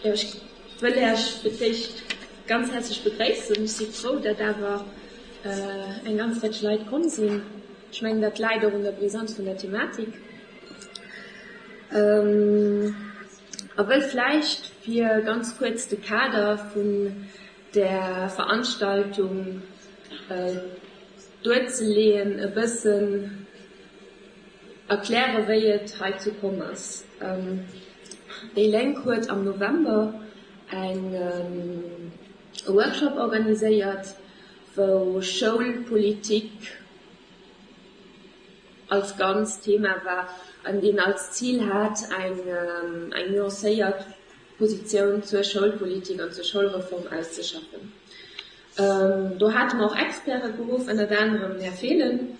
Jo, ech wëll Äech fir d'éischt ganz häerzlech begréissen. Ech si frou, datt awer eng ganz Rëtsch Leit komm sinn. Ech mengen, dat läit och un der Brisanz vun der Thematik. A wëll vläicht, fir ganz kuerz de Kader vun där Veranstaltung duerzeleeën, e bëssen erkläre wéi et heizou komm ass. Déi Lénk huet am November eng e Workshop organiséiert, wou Schoulpolitik als Ganzt Thema war an deen als Zil hat, eng eng nuancéiert Positioun zur Schoulpolitik an zur Schoulreform auszeschaffen. Do hate mer och Experte geruff, ënnert anerem den Här Fehlen,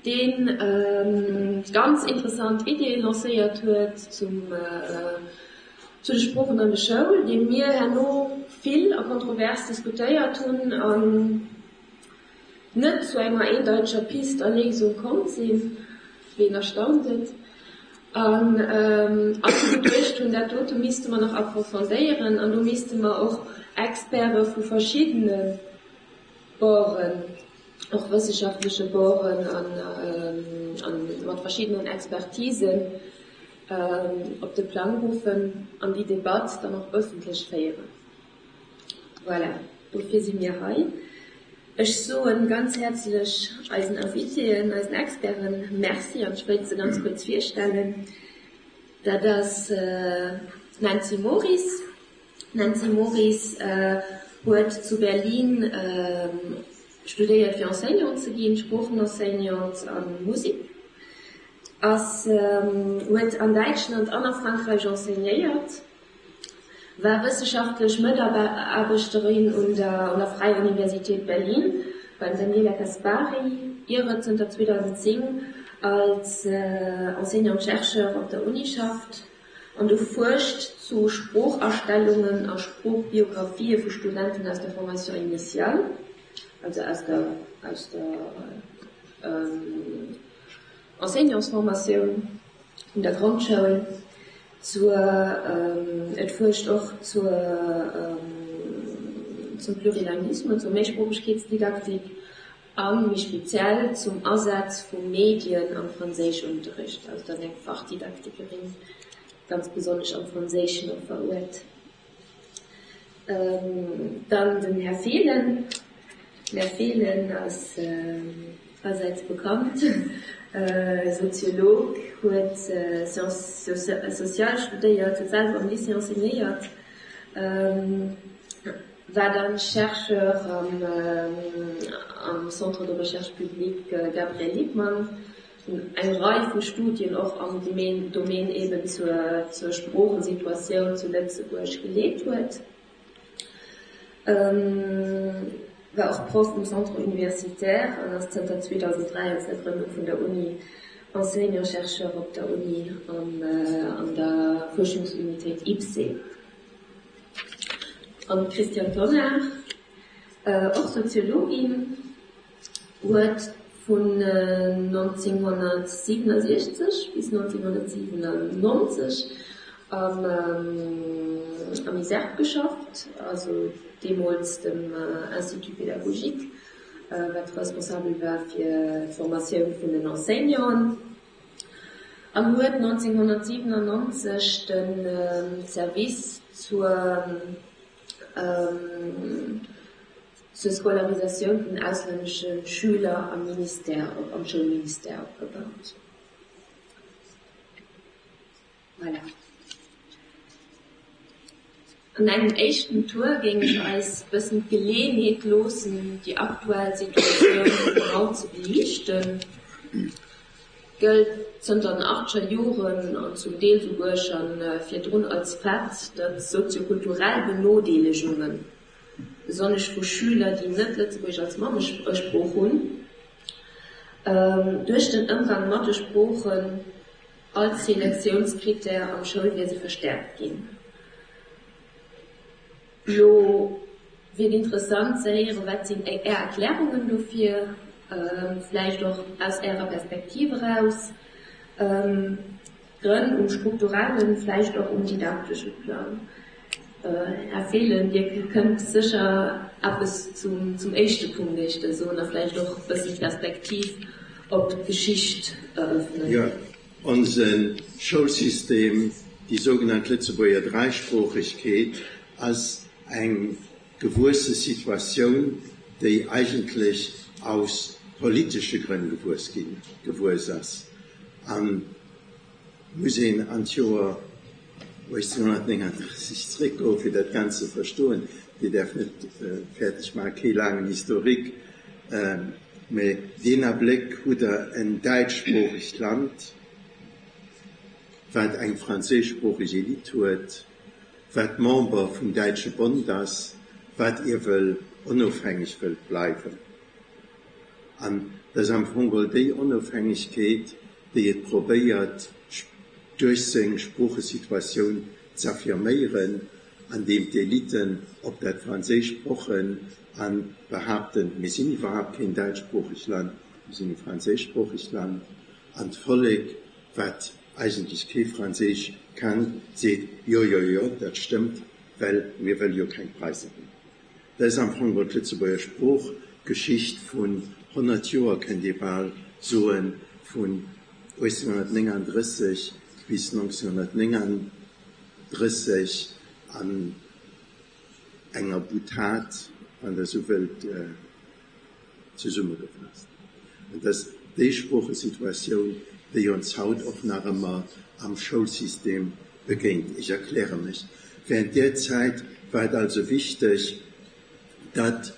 dee ganz interessant Ideeë lancéiert huet zum, zu de Sproochen an der Schoul, déi mir herno vill a kontrovers diskutéiert hunn an net zu enger eendeiteger Pist a Léisung komm sinn, wen erstaunt et, an all geduecht hunn, dat dote misste mer nach approfondéieren an do misste mer och Experte vu verschiddene Borden, och wëssenschaftleche Borden a mat verschiddenen Expertisen op de Plang ruffen an déi Debatt dann och ëffentlech féieren. Voilà, dofir si mir hei. Ech soe ganz häerzlech eisen Invitéen, eisen Experten Merci an ech wéilt se ganz kuerz virstellen. Dat ass d'Nancy Moris. D'Nancy Moris huet zu Berlin studéiert fir Enseignante ze ginn, Sproochenenseignante a Musek, ass huet an Däitschland an a Frankräich enseignéiert. War wësseschaftlech Mataarbechterin un der un der Freier Universität Berlin beim Daniela Caspari, ier et zënter 2010 als Enseignante-chercheur op der Uni schafft an do fuerscht zu Sproochastellungen a Sproochbiographië vu Studenten aus der Formation initiale, also aus der aus der Enseignantsformatioun un der Grondschoul. Zur, et fuerscht och zur, zum Plurilinguisme, zur Méisproochegkeetsdidaktik a méi speziell zum Asaz vu Medien am Franséischunterricht, also dann eng Fachdidaktikerin, ganz besonnesch am Franséischen och veruert. Dann den Här Fehlen. Den Här Fehlen ass allsäits bekannt Soziolog, huet Sciences sociales studéiert, huet selwer am Lycée enseignéiert, war dann Chercheur am Centre de recherche public Gabriel Lippmann. Eng Rei vu Studien och am Domaine eben zur Sproochesituatioun zu Lëtzebuerg geleet huet. War och Proff um Centre universitaire an ass zënter 2003, als der Grënnung vun der Uni, Enseignant-chercheur op der Uni an der Fuerschungsunitéit IPSE. An d'Christiane Tonnar, och Soziologin, huet vun 1967 bis 1997 am ISERP geschafft, also deemools dem Institut pédagogique, wat responsabel war fir d'Formatioun vun den Enseignanten, an huet 1997 de Service zur Zur Scolarisatioun vun auslännesche Schüler am Ministère op, am Schoulministère opgebaut. Voilà. An engem éischten Tour géing ech eis bëssen d'Geleeënheet loossen, déi aktuell Situatioun vun haut ze beliichten. Gëllt zënter den achtzeger Joren an zum Deel souguer scho virdrun als Fait, datt soziokulturell Benodeelegungen, besonnesch vu Schüler, déi net Lëtzebuergesch als Mammesprooch hunn, duerch den Ëmgang mat de Sproochen als Selektiounskrittär am Schoulwiese verstäerkt ginn. Lo wier et interessant ze héieren, wat sinn Är Erklärungen dofir, vläicht och aus Ärer Perspektiv eraus. Grënn um strukturellen, vläicht och um didaktesche Plang? Här Fehlen, Dir kënnt sécher eppes zum éischte Punkt éischter soen a vläicht och e bëssen d'Perspektiv op d'Geschicht erëffnen. Jo, onse Schoulsystem, déi sougenannt Lëtzebuerger Dräisproochegkeet, ass eng gewuesse Situatioun, déi eigentlech aus politesche Grënn gewuess ginn, gewuess ass. An muss een an d'Joer 1839 zréckgoen, fir dat Ganzt ze verstoen. Dir däerft net fäerteg maachen, kee laangen Historique, mä deen Abléck hutt Der en däitschsproochegt Land, wat eng franséischsproocheg Elite huet, wat Member vum Däitsche Bond ass, wat iewel onofhängeg wëllt bleiwen. An dat ass am Fong geholl déi Onofhängegkeet, déi et probéiert duerch seng Sproochesituatioun z'affirméieren, andeem d'Eliten op dat Franséischt pochen a behaapten, mir sinn iwwerhaapt keen däitschsproochegt Land, mir sinn e franséischsproochegt Land. An d'Vollek, wat eigentlech kee Franséisch kann, seet, jo, jo, jo, dat stëmmt, well mir wëlle jo keng Preise ginn. Dat ass am Fong geholl d'Lëtzebuerger Sproochgeschicht vun 100 Joer, kënnt ee bal soen, vun 1839 bis 1939 an enger Boutade, wann Der esou wëllt, Zesummegefaasst. Et ass déi Sproochesituatioun, déi ons haut och nach ëmmer am Schoulsystem begéint. Ech erkläre mech. Während där Zäit war et also wichteg, datt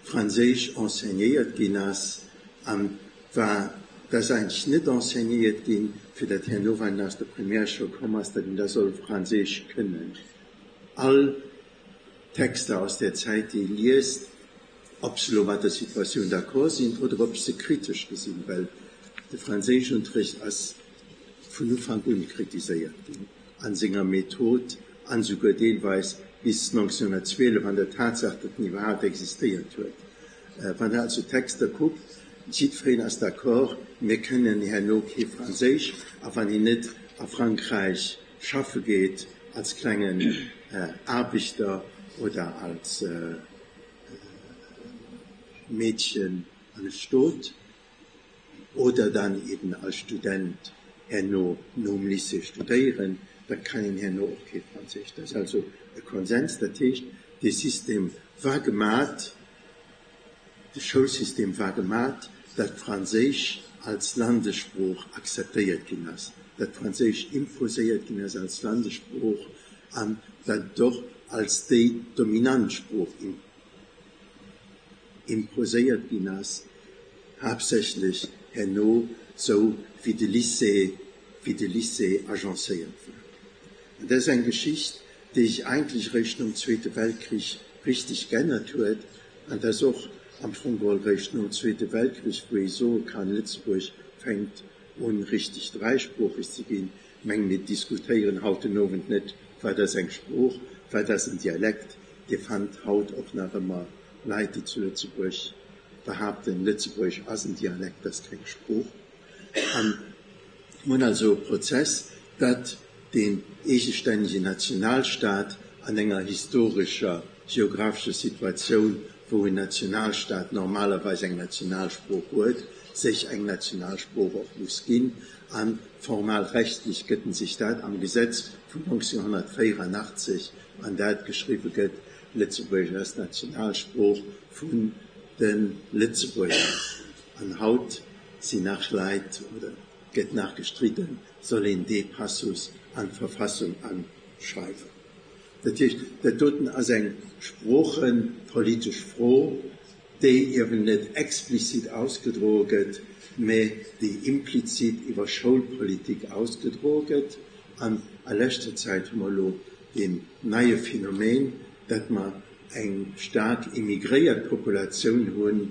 Franséisch enseignéiert ginn ass an war, dat ass eigentlech net enseignéiert ginn, fir datt herno, wann een aus der Primärschoul komm ass, datt een da soll Franséisch kënnen. All Texter aus där Zäit, déi ee liest, ob se elo mat der Situatioun d'accord sinn oder ob se kritesch gesinn, well de Franséischunterricht ass vun Ufank un kritiséiert ginn a senger Method an esouguer deelweis bis 1912 an der Tatsaach, datt en iwwerhaapt existéiert huet. Wann Der also d'Texter kuckt, jiddwereen ass d'accord, mir kënnen herno kee Franséisch, a wann een net a Frankräich schaffe geet als klengen Aarbechter oder als Meedchen an e Stot oder dann eben als Student herno nom Lycée studéieren, da kann een herno och kee Franséisch. Dat ass also e Konsens. Dat heescht, dee System war gemat. De Schoulsystem war gemat, datt Franséisch als Landessprooch akzeptéiert ginn ass, datt Franséisch imposéiert ginn ass als Landessprooch an datt et och als déi dominant Sprooch imposéiert ginn ass, haaptsächlech herno sou wéi de Lycée, wéi de Lycée agencéiert war. An dat ass eng Geschicht, déi sech eigentlech eréischt nom Zweete Weltkrich richteg geännert huet, an dat ass och am Fong geholl eréischt nom Zweete Weltkrich, wou ee soe kann, Lëtzebuerg fänkt un richteg dräisproocheg ze ginn. Meng, mir diskutéieren haut den Owend net, wat ass eng Sprooch, wat ass en Dialekt. Dir fannt haut och nach ëmmer Leit, déi zu Lëtzebuerg behaapten, Lëtzebuergesch ass en Dialekt, ass keng Sprooch. An mir hunn also e Prozess, datt deen eegestännegen Nationalstaat an enger historescher, geographescher Situatioun, wou en Nationalstaat normalerweis eng Nationalsprooch huet, sech eng Nationalsprooch och muss ginn. A formal rechtlech gëtt en sech dat am Gesetz vun 1984, an dat geschriwwe gëtt, Lëtzebuergesch ass d'Nationalsprooch vun de Lëtzebuerger. An haut sinn nach Leit, oder gëtt nach gestridden, soll een dee Passus an d'Verfassung aschreiwen. Dat heescht, dat doten ass eng sproochepolitesch Fro, déi iewen net explizit ausgedroe gëtt, mä déi implizit iwwer Schoulpolitik ausgedroe gëtt. An a leschter Zäit hu mer elo deen neie Phänomen, datt mer eng staark immigréiert Populatioun hunn,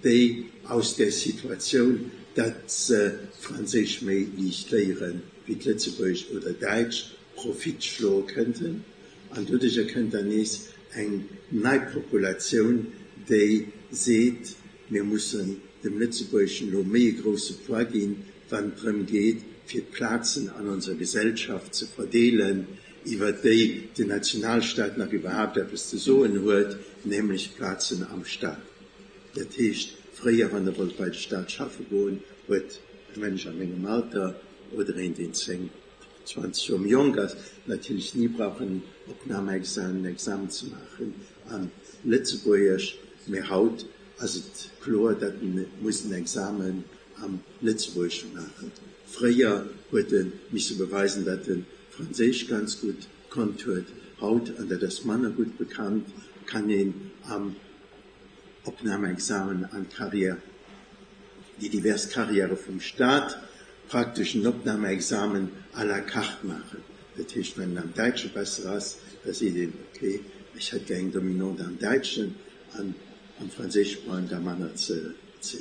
déi aus där Situatioun, datt se Franséisch méi liicht léiere wéi d'Lëtzebuergesch oder Däitsch, Profit schloe kënnten. An doduercher kënnt dann nees eng nei Populatioun, déi seet, mir mussen dem Lëtzebuergeschen elo méi e grousse Poids ginn, wann et drëm geet, fir d'Plazen an onser Gesellschaft ze verdeelen, iwwer déi den Nationalstaat nach iwwerhaapt eppes ze soen huet, nämlech d'Plazen am Staat. Dat heescht, fréier, wann e wollt bei de Staat schaffe goen, huet e Mënsch a mengem Alter oder een, deen 10, 20 Joer méi jonk ass, natierlech ni brauchen Opnahmeexamen, Examen ze maachen a Lëtzebuergesch. Mee haut ass et kloer, datt en muss en Examen am Lëtzebuergesche maachen. Fréier huet e misse beweisen, datt e Franséisch ganz gutt konnt huet. Haut, an dat ass manner gutt bekannt, kann een am Opnahmeexamen an d'Carrière, déi divers Carrièrë vum Staat, praktesch en Opnahmeexamen à la carte maachen. Dat heescht, wann een am Däitsche besser ass, da seet een, ok, ech hätt gär eng Dominante am Däitschen an am Franséische brauch een da manner ze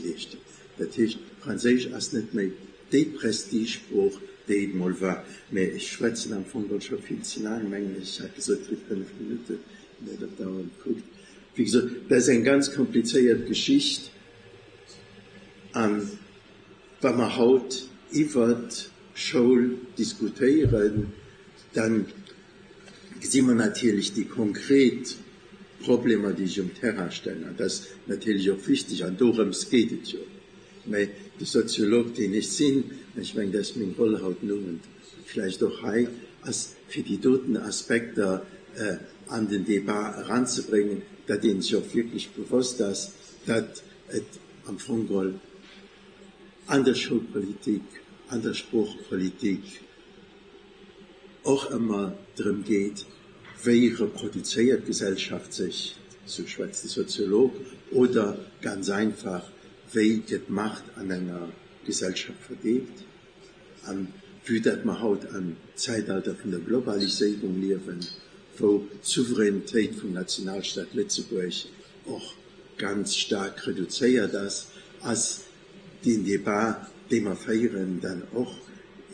leeschten. Dat heescht, Franséisch ass net méi déi Prestigesprooch, déi et mol war. Mä ech schwätzen am Fong geholl scho vill ze laang, mengen ech. Ech hat gesot, fir 5 Minutten, net op d'Auer gekuckt. Wéi gesot, dat ass eng ganz komplizéiert Geschicht. A wa mer haut iwwert Schoul diskutéieren, da gesi mer natierlech déi konkret Problemer, déi sech um Terrain stellen. An dat ass natierlech och wichteg an dorëms geet et jo. Mä de Soziolog, deen ech sinn, an ech mengen, dat ass meng Roll haut den Owend vläicht och hei, ass fir déi doten Aspekter an den Débat eranzebréngen, datt ee sech och wierklech bewosst ass, datt et am Fong geholl an der Schoulpolitik, an der Sproochepolitik och ëmmer drëm geet, wéi reproduzéiert d'Gesellschaft sech, sou schwätzt de Soziolog, oder ganz einfach, wéi gëtt d'Macht an enger Gesellschaft verdeelt. A vue dat mer haut am Zäitalter vun der Globaliséierung liewen, wou d'Souveränitéit vum Nationalstaat Lëtzebuerg och ganz staark reduzéiert ass, ass deen Débat, dee mer féieren, dann och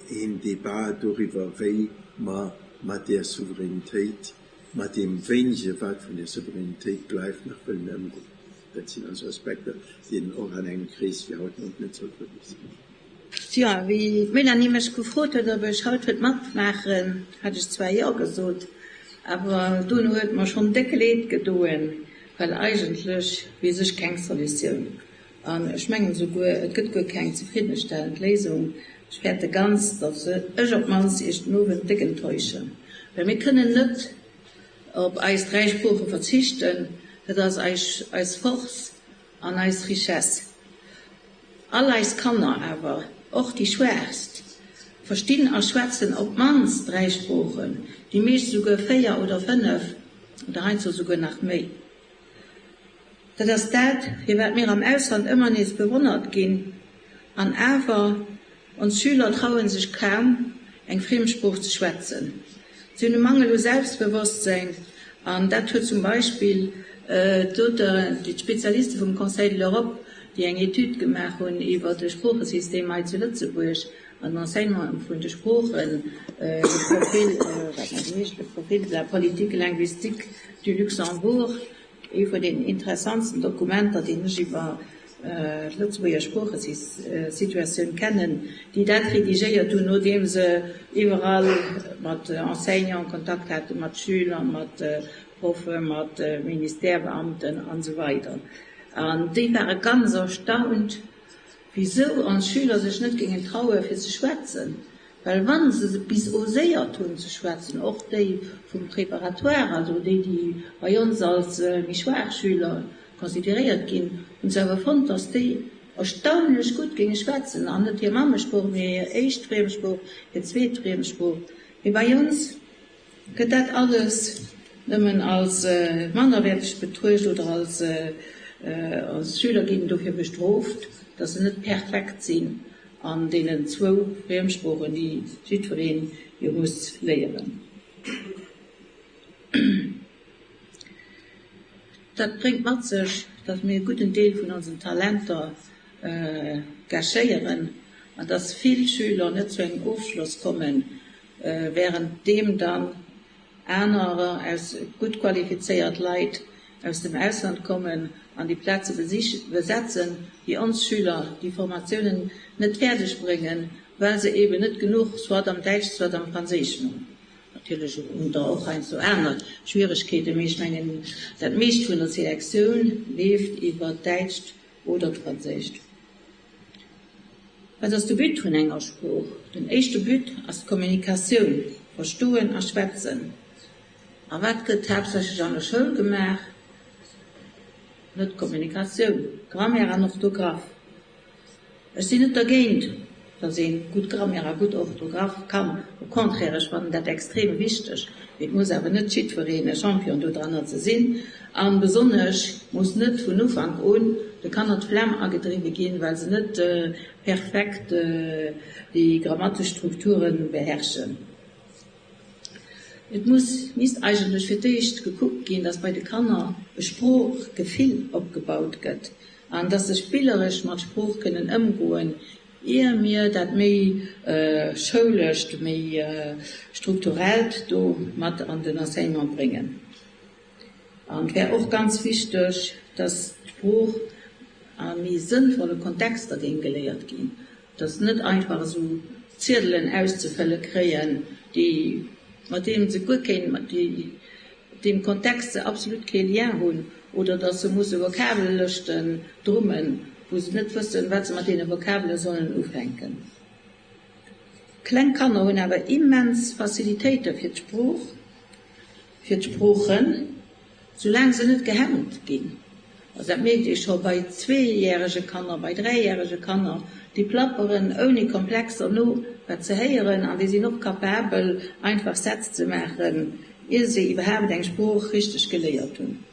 een Débat doriwwer, wéi mer mat där Souveränitéit, mat deem wéinege wat vun där Souveränitéit bleift, nach wëllen ëmgoen. Dat sinn also Aspekter, déi een och an engem Krees wéi haut net sollt vergiessen. Tjo, wéi d'Mélanie mech gefrot huet, ob ech haut wëllt matmaachen, hat ech zwar jo gesot, awer dono huet mer schonn déck leed gedoen, well eigentlech weess ech keng Solutioun an ech mengen esouguer, et gëtt guer keng zefriddenstellend Léisung. Ech fäerte ganz, datt ech op d'mannst iech den Owend déck enttäuschen, well mir kënnen net op eis 3 Sprooche verzichten, dat ass eis Force an eis Richesse. All eis Kanner awer, och déi schwaachst, verstinn a schwätzen op d'mannst 3 Sproochen, déi meescht esouguer 4 oder 5 oder heiansdo esouguer nach méi. Dat ass dat, firwat mir am Ausland ëmmer nees bewonnert ginn. An awer, ons Schüler trauen sech kaum, eng Friemsprooch ze schwätzen. Si hunn e Mangel u Selbstbewosstsäin an dat huet zum Beispill d'Auteuren, d'Spezialiste vum Conseil de l'Europe, déi eng Etüd gemaach hunn iwwer de Sproochesystem hei zu Lëtzebuerg an den Enseignement vun de Sproochen, le profil, wat dat heescht, le profil de la politique linguistique du Luxembourg, Ee vun den interessantsten Dokumenter, deen ech iwwer d'Lëtzebuerger Sproochesituatioun kennen, déi dat redigéiert hunn, nodeem se iwwerall mat Enseignanten Kontakt haten, mat Schüler, mat Proffen, mat Ministèrebeamten an esou weider. An déi ware ganz erstaunt, wisou ons Schüler sech net géingen traue fir ze schwätzen. Well wa se bis oséiert hunn ze schwätzen, och déi vum Préparatoire, also déi, déi bei ons als méi schwaach Schüler consideréiert ginn, hunn se awer fonnt, datt déi erstaunlech gutt géinge schwätzen, an net hir Mammesprooch, mee hir éischt Friemsprooch, hir zweet Friemsprooch. Mee bei ons gëtt dat alles nëmmen als mannerwäerteg betruecht oder als ons Schüler ginn dofir bestrooft, datt se net perfekt sinn an deenen zwou Friemsproochen, déi jiddweree jo muss léieren. Dat bréngt mat sech, datt mir e gudden Deel vun onsen Talenter gâchéieren an datt vill Schüler net zu engem Ofschloss kommen, während deem dann anerer aus gutt qualifizéiert Leit aus dem Ausland kommen an déi Plaze besetzen, déi ons Schüler déi Formatiounen net fäerdeg bréngen, well se eben net genuch soit am Däitsch, soit am Franséischen hunn. Natierlech hunn der och heiansdo aner Schwieregkeeten, mee ech mengen, dat meescht vun der Selektioun leeft iwwer d'Däitscht oder d'Franséischt. Wat ass de But vun enger Sprooch? Den éischte But ass d'Kommunikatioun, verstoen a schwätzen. A wat gëtt haaptsächlech an der Schoul gemaach? Net Kommunikatioun, Grammaire an Orthographe. Ech sinn net dergéint, datt ee gutt Grammaire a gutt Orthographe kann, au contraire, ech fannen dat extrem wichteg, mee et muss awer net jiddwereen e Champion dodranner ze sinn a besonnesch muss net vun Ufank un de Kanner d'Flemm agedriwwe ginn, well se net perfekt déi grammatesch Strukture beherrschen. Et muss, misst eigentlech fir d'éischt gekuckt ginn, dass bei de Kanner e Sproochgefill opgebaut gëtt an dass se spilleresch mat Sprooch kënnen ëmgoen, ier mir dat méi Schoulescht, méi Strukturellt do mat an den Enseignement bréngen. An et wär och ganz wichteg, dass d'Sprooch a méi sënnvolle Kontexter géing geléiert ginn. Dass net einfach esou Ziedelen auszefëlle kréien, déi, mat deem se guer keen, mat deem Kontext se absolut kee Lien hunn, oder dass se musse Vokabellëschten drummen, wou se net wëssen, wat se mat deene Vokabele sollen ufänken. Kleng Kanner hunn awer immens Facilitéite fir d'Sprooch. Fir d'Sproochen, soulaang se net gehemmt ginn. Also dat mierkt ee scho bei zweejärege Kanner, bei dräijärege Kanner, déi plapperen ouni Komplexer no wat se héieren an déi sinn och capabel einfach Sätz ze maachen, ier se iwwerhaapt eng Sprooch richteg geléiert hunn.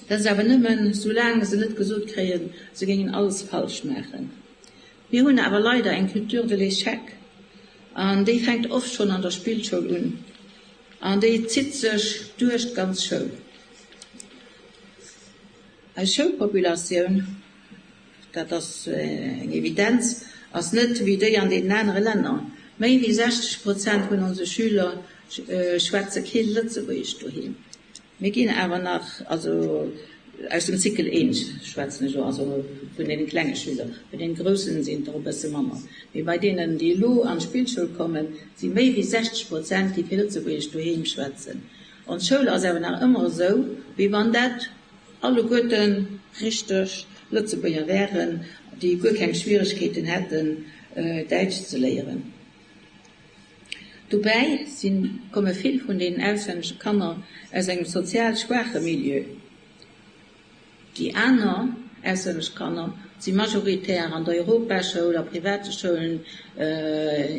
Dat ass awer nëmmen, soulaang se net gesot kréien, se géingen alles falsch maachen. Mir hunn awer leider eng Culture de l'échec an déi fänkt oft schonn an der Spillschoul un an déi zitt sech duerch d'ganz Schoul. Eis Schoulpopulatioun, dat ass eng Evidenz, ass net wéi déi an deenen anere Länner. Méi wéi 60 Prozent vun onse Schüler schwätze kee Lëtzebuergesch doheem. Mir ginn awer nach, also aus dem Cycle I schwätzen ech elo, also vun deene klenge Schüler, bei deene groussen sinn et der e bësse manner, mee bei deenen, déi elo an d'Spillschoul kommen, si méi wéi 60 Prozent, déi kee Lëtzebuergesch doheem schwätzen. Ons Schoul ass awer nach ëmmer esou, wéi wann dat alleguerte richteg Lëtzebuerger wären, déi guer keng Schwieregkeeten hätten, Däitsch ze léieren. Dobäi sinn komme vill vun deenen auslännesche Kanner aus engem sozial schwaache Milieu. Déi aner auslännesch Kanner si majoritär an der Europaschoul, a private Schoulen,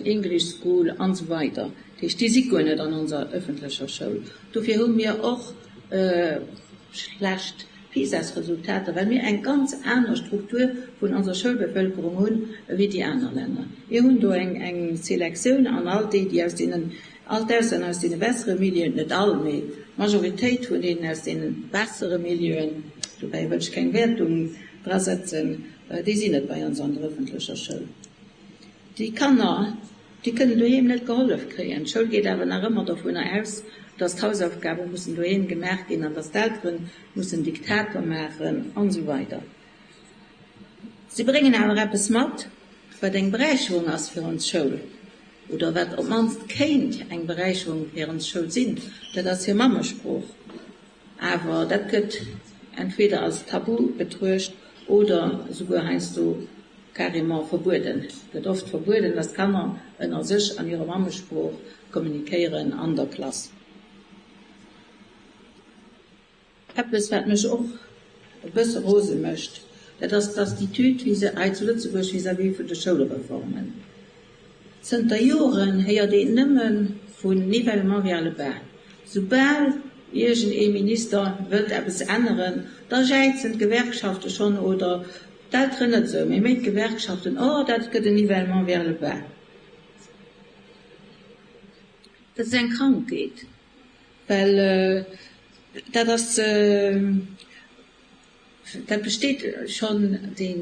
English School an esou weider. Dat heescht, déi si guer net an onser ëffentlecher Schoul. Dofir hu mir och schlecht PISA-Resultater, well mir eng ganz aner Struktur vun onser Schoulbevëlkerung hunn ewéi déi aner Länner. Mir hunn do eng Selektioun an all déi, déi aus deenen, all d'Auslänner aus deene bessere Milieuen, net all, mee d'Majoritéit vun deenen aus deene bessere Milieuen, dobäi wëll ech keng Wäertung drasetzen, déi sinn net bei ons an der ëffentlecher Schoul. Déi Kanner, déi kënnen doheem net gehollef kréien. D'Schoul geet awer nach ëmmer dovunner aus, dass d'Hausaufgabe mussen doheem gemaach ginn an dass d'Eltere mussen Diktater maachen an esou weider. Si bréngen awer eppes mat, wat eng Beräicherung ass fir ons Schoul, oder wat op d'mannst kéint eng Beräicherung fir ons Schoul sinn, dat ass hir Mammesprooch. Awer dat gëtt entweder als Tabu betruecht oder esouguer heiansdo carrément verbueden. Et gëtt oft verbueden, dass d'Kanner ënner sech an hirer Mammesprooch kommunikéieren an der Klass. Eppes, wat mech och e bësse rose mécht, dat ass d'Attitude hei zu Lëtzebuerg vis-à-vis vun de Schoulreformen. Zënter Joren héiert een nëmme vun Nivellement vers le bas. Soubal iergend ee Minister wëllt eppes änneren, da jäizen d'Gewerkschafte schonn, oder d'Elteren net esou, mee méi d'Gewerkschaften, Oh, dat gëtt en Nivellement vers le bas. Dat ass eng Krankheet, well dat ass, Dat besteet schonn, déi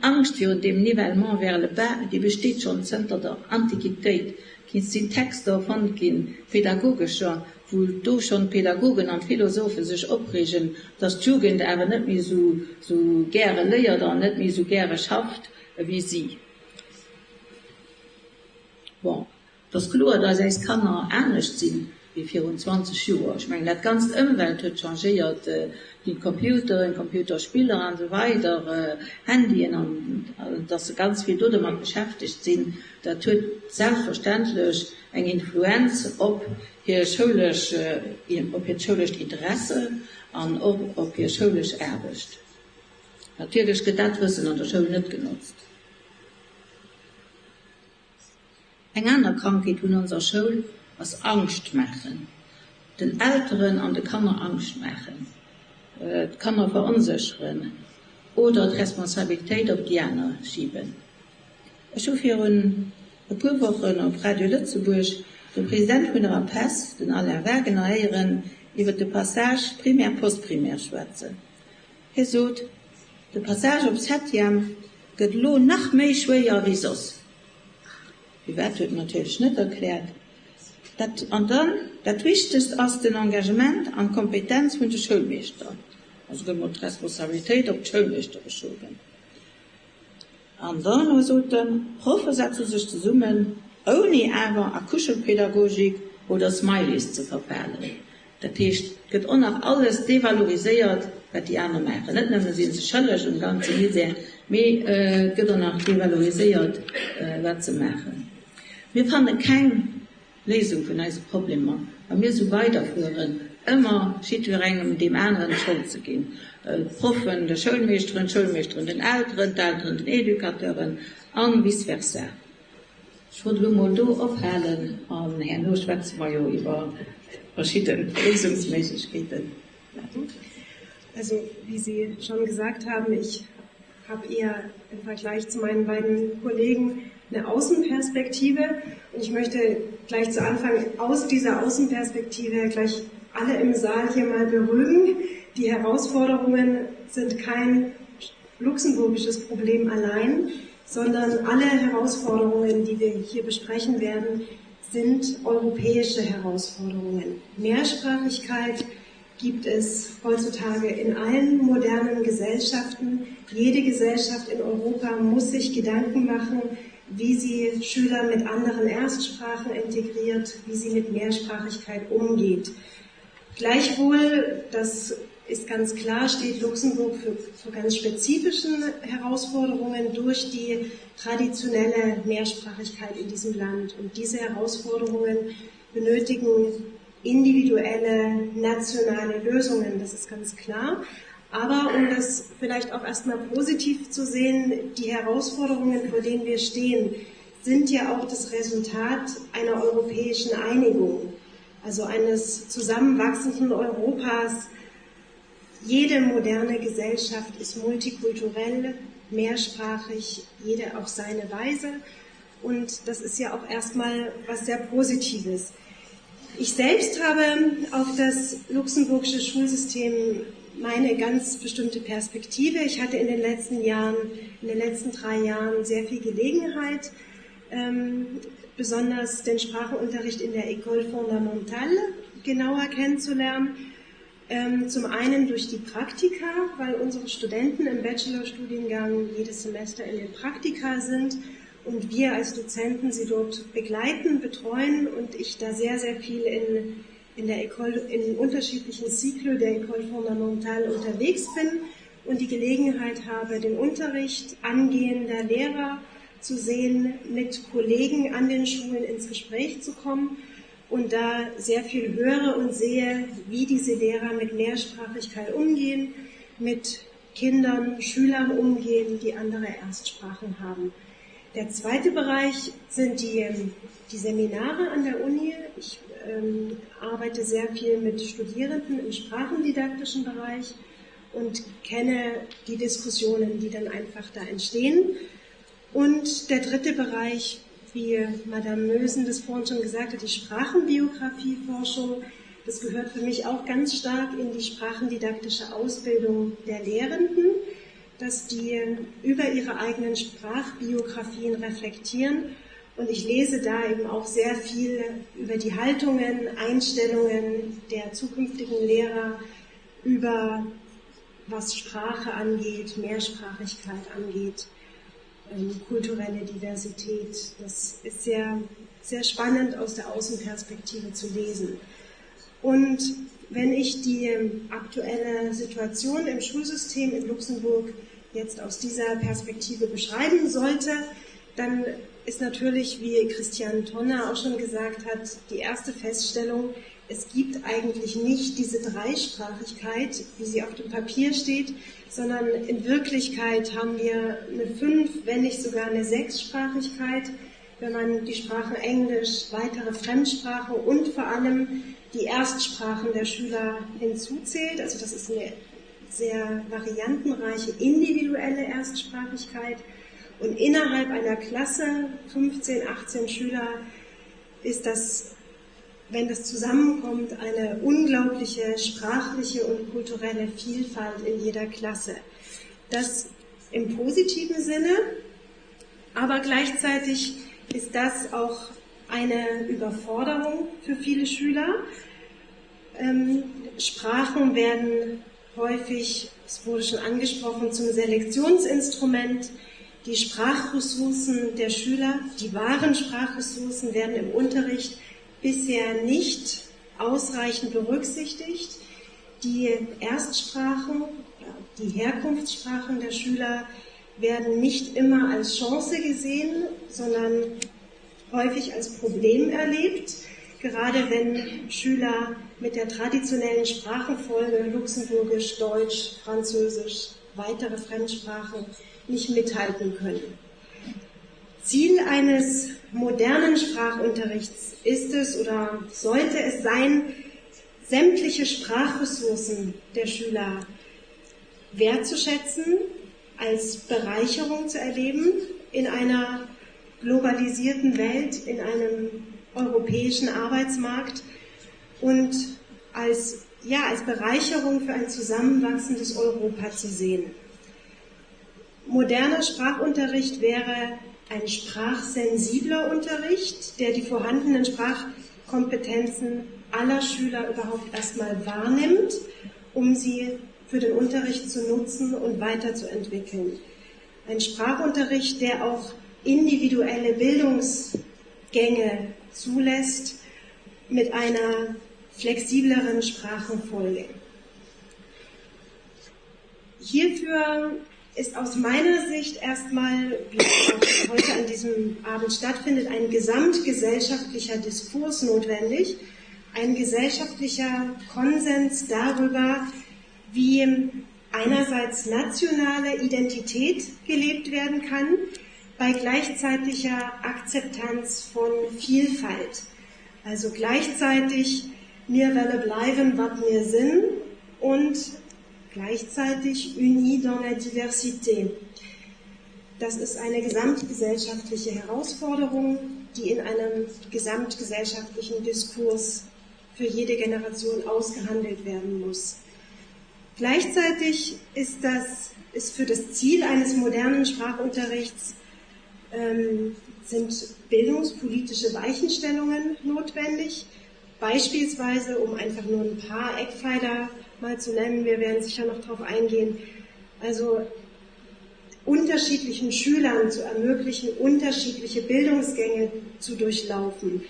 Angscht virun deem Nivellement vers le bas, déi besteet schonn zënter der Antiquitéit. Et sinn Texter fonnt ginn, pedagogescher, wou do schonn d'Pedagogen an d'Philosophe sech opreegen, datt d'Jugend awer net méi esou gäre léiert an net méi esou gäre schafft ewéi si. Bon, et ass kloer, dass eis Kanner anescht sinn wéi virun 20 Joer. Ech mengen, dat ganzt Ëmwelt huet changéiert, déi Computeren, Computerspiller an esou weider, Handyen an dass se ganz vill do domat beschäftegt sinn, dat huet selbstverständlech eng Influenz op hir schoulesch, op hiert schoulescht Interesse an och op hir schoulesch Aarbecht. Natierlech gëtt dat Wëssen an der Schoul net genotzt. Eng aner Krankheet vun onser Schoul ass Angscht maachen. Den Elteren an de Kanner Angscht maachen, d'Kanner veronsécheren oder d'Responsabilitéit op déi aner schiben. Ech hu virun e puer Wochen op Radio Lëtzebuerg de President vun der APESS, den Alain Wagener, héieren iwwer de Passage Primaire-Postprimaire schwätzen. Hie sot, De Passage op Septième gëtt elo nach méi schwéier wéi soss. Firwat huet en natierlech net erkläert. Dat an dann, dat Wichtegst ass den Engagement an d'Kompetenz vun de Schoulmeeschter. Also gëtt mol d'Responsabilitéit op d'Schoulmeeschter geschoben. An dann sot en, D'Proffe setze sech zesummen, ouni awer a Kuschelpädagogik oder Smileys ze verfalen. Dat heescht, et gëtt och nach alles devaloriséiert, wat déi aner maachen. Net nëmme si se schëlleg um ganze Misär, mee et gëtt och nach devaloriséiert, wat se maachen. Mir fanne keng Léisung vun eise Problemer, wa mir esou weiderfueren, ëmmer jiddwerengem deem aneren d'Schold ze ginn, d'Proffen de Schoulmeeschteren, d'Schoulmeeschteren den Elteren, d'Elteren den Educateuren a vice versa. Ech wollt elo mol do ophalen an herno schwätze mer jo iwwer verschidde Léisungsméiglechkeeten. Also, wie Sie schon gesagt haben, ich habe eher im Vergleich zu meinen beiden Kollegen eine Außenperspektive und ich möchte gleich zu Anfang aus dieser Außenperspektive gleich alle im Saal hier mal beruhigen. Die Herausforderungen sind kein luxemburgisches Problem allein, sondern alle Herausforderungen, die wir hier besprechen werden, sind europäische Herausforderungen. Mehrsprachigkeit gibt es heutzutage in allen modernen Gesellschaften. Jede Gesellschaft in Europa muss sich Gedanken machen, wie sie Schüler mit anderen Erstsprachen integriert, wie sie mit Mehrsprachigkeit umgeht. Gleichwohl, das ist ganz klar, steht Luxemburg für, für ganz spezifischen Herausforderungen durch die traditionelle Mehrsprachigkeit in diesem Land. Und diese Herausforderungen benötigen individuelle nationale Lösungen, das ist ganz klar. Aber um das vielleicht auch erstmal positiv zu sehen, die Herausforderungen, vor denen wir stehen, sind ja auch das Resultat einer europäischen Einigung, also eines zusammenwachsenden Europas. Jede moderne Gesellschaft ist multikulturell, mehrsprachig, jede auf seine Weise. Und das ist ja auch erstmal was sehr Positives. Ich selbst habe auf das luxemburgische Schulsystem meine ganz bestimmte Perspektive. Ich hatte in den letzten Jahren, in den letzten drei Jahren sehr viel Gelegenheit, ähm, besonders den Sprachunterricht in der École fondamentale genauer kennenzulernen. Ähm, zum einen durch die Praktika, weil unsere Studenten im Bachelorstudiengang jedes Semester in den Praktika sind und wir als Dozenten sie dort begleiten, betreuen und ich da sehr, sehr viel in, in der École, in unterschiedlichen Zyklen der École fondamentale unterwegs bin und die Gelegenheit habe, den Unterricht angehender Lehrer zu sehen, mit Kollegen an den Schulen ins Gespräch zu kommen und da sehr viel höre und sehe, wie diese Lehrer mit Mehrsprachigkeit umgehen, mit Kindern, Schülern umgehen, die andere Erstsprachen haben. Der zweite Bereich sind die, die Seminare an der Uni. Ich ähm, arbeite sehr viel mit Studierenden im sprachendidaktischen Bereich und kenne die Diskussionen, die dann einfach da entstehen. Und der dritte Bereich, wie Madame Mösen das vorhin schon gesagt hat, die Sprachenbiografieforschung, das gehört für mich auch ganz stark in die sprachendidaktische Ausbildung der Lehrenden, dass die über ihre eigenen Sprachbiografien reflektieren. Und ich lese da eben auch sehr viel über die Haltungen, Einstellungen der zukünftigen Lehrer, über was Sprache angeht, Mehrsprachigkeit angeht. Ähm, kulturelle Diversität. Das ist sehr sehr spannend aus der Außenperspektive zu lesen. Und wenn ich die aktuelle Situation im Schulsystem in Luxemburg jetzt aus dieser Perspektive beschreiben sollte, dann ist natürlich, wie Christian Tonner auch schon gesagt hat, die erste Feststellung, es gibt eigentlich nicht diese Dreisprachigkeit, wie sie auf dem Papier steht, sondern in Wirklichkeit haben wir eine fünf, wenn nicht sogar eine Sechssprachigkeit, wenn man die Sprachen Englisch, weitere Fremdsprachen und vor allem die Erstsprachen der Schüler hinzuzählt. Also das ist eine sehr variantenreiche individuelle Erstsprachigkeit. Und innerhalb einer Klasse, 15, 18 Schüler, ist das, wenn das zusammenkommt, eine unglaubliche sprachliche und kulturelle Vielfalt in jeder Klasse. Das im positiven Sinne, aber gleichzeitig ist das auch eine Überforderung für viele Schüler. Ähm, Sprachen werden häufig, es wurde schon angesprochen, zum Selektionsinstrument. Die Sprachressourcen der Schüler, die wahren Sprachressourcen werden im Unterricht bisher nicht ausreichend berücksichtigt. Die Erstsprachen, die Herkunftssprachen der Schüler werden nicht immer als Chance gesehen, sondern häufig als Problem erlebt, gerade wenn Schüler mit der traditionellen Sprachenfolge Luxemburgisch, Deutsch, Französisch, weitere Fremdsprachen nicht mithalten können. Ziel eines modernen Sprachunterrichts ist es oder sollte es sein, sämtliche Sprachressourcen der Schüler wertzuschätzen, als Bereicherung zu erleben in einer globalisierten Welt, in einem europäischen Arbeitsmarkt und als, ja, als Bereicherung für ein zusammenwachsendes Europa zu sehen. Moderner Sprachunterricht wäre ein sprachsensibler Unterricht, der die vorhandenen Sprachkompetenzen aller Schüler überhaupt erstmal wahrnimmt, um sie für den Unterricht zu nutzen und weiterzuentwickeln. Ein Sprachunterricht, der auch individuelle Bildungsgänge zulässt mit einer flexibleren Sprachenfolge. Hierfür ist aus meiner Sicht erstmal, wie es auch heute an diesem Abend stattfindet, ein gesamtgesellschaftlicher Diskurs notwendig, ein gesellschaftlicher Konsens darüber, wie einerseits nationale Identität gelebt werden kann, bei gleichzeitiger Akzeptanz von Vielfalt. Also gleichzeitig mir welle bleiben, wat mir sinn und gleichzeitig uni dans la diversité. Das ist eine gesamtgesellschaftliche Herausforderung, die in einem gesamtgesellschaftlichen Diskurs für jede Generation ausgehandelt werden muss. Gleichzeitig ist das ist für das Ziel eines modernen Sprachunterrichts ähm, sind bildungspolitische Weichenstellungen notwendig. Beispielsweise, um einfach nur ein paar Eckpfeiler mal zu nennen, wir werden sicher noch darauf eingehen, also unterschiedlichen Schülern zu ermöglichen, unterschiedliche Bildungsgänge zu durchlaufen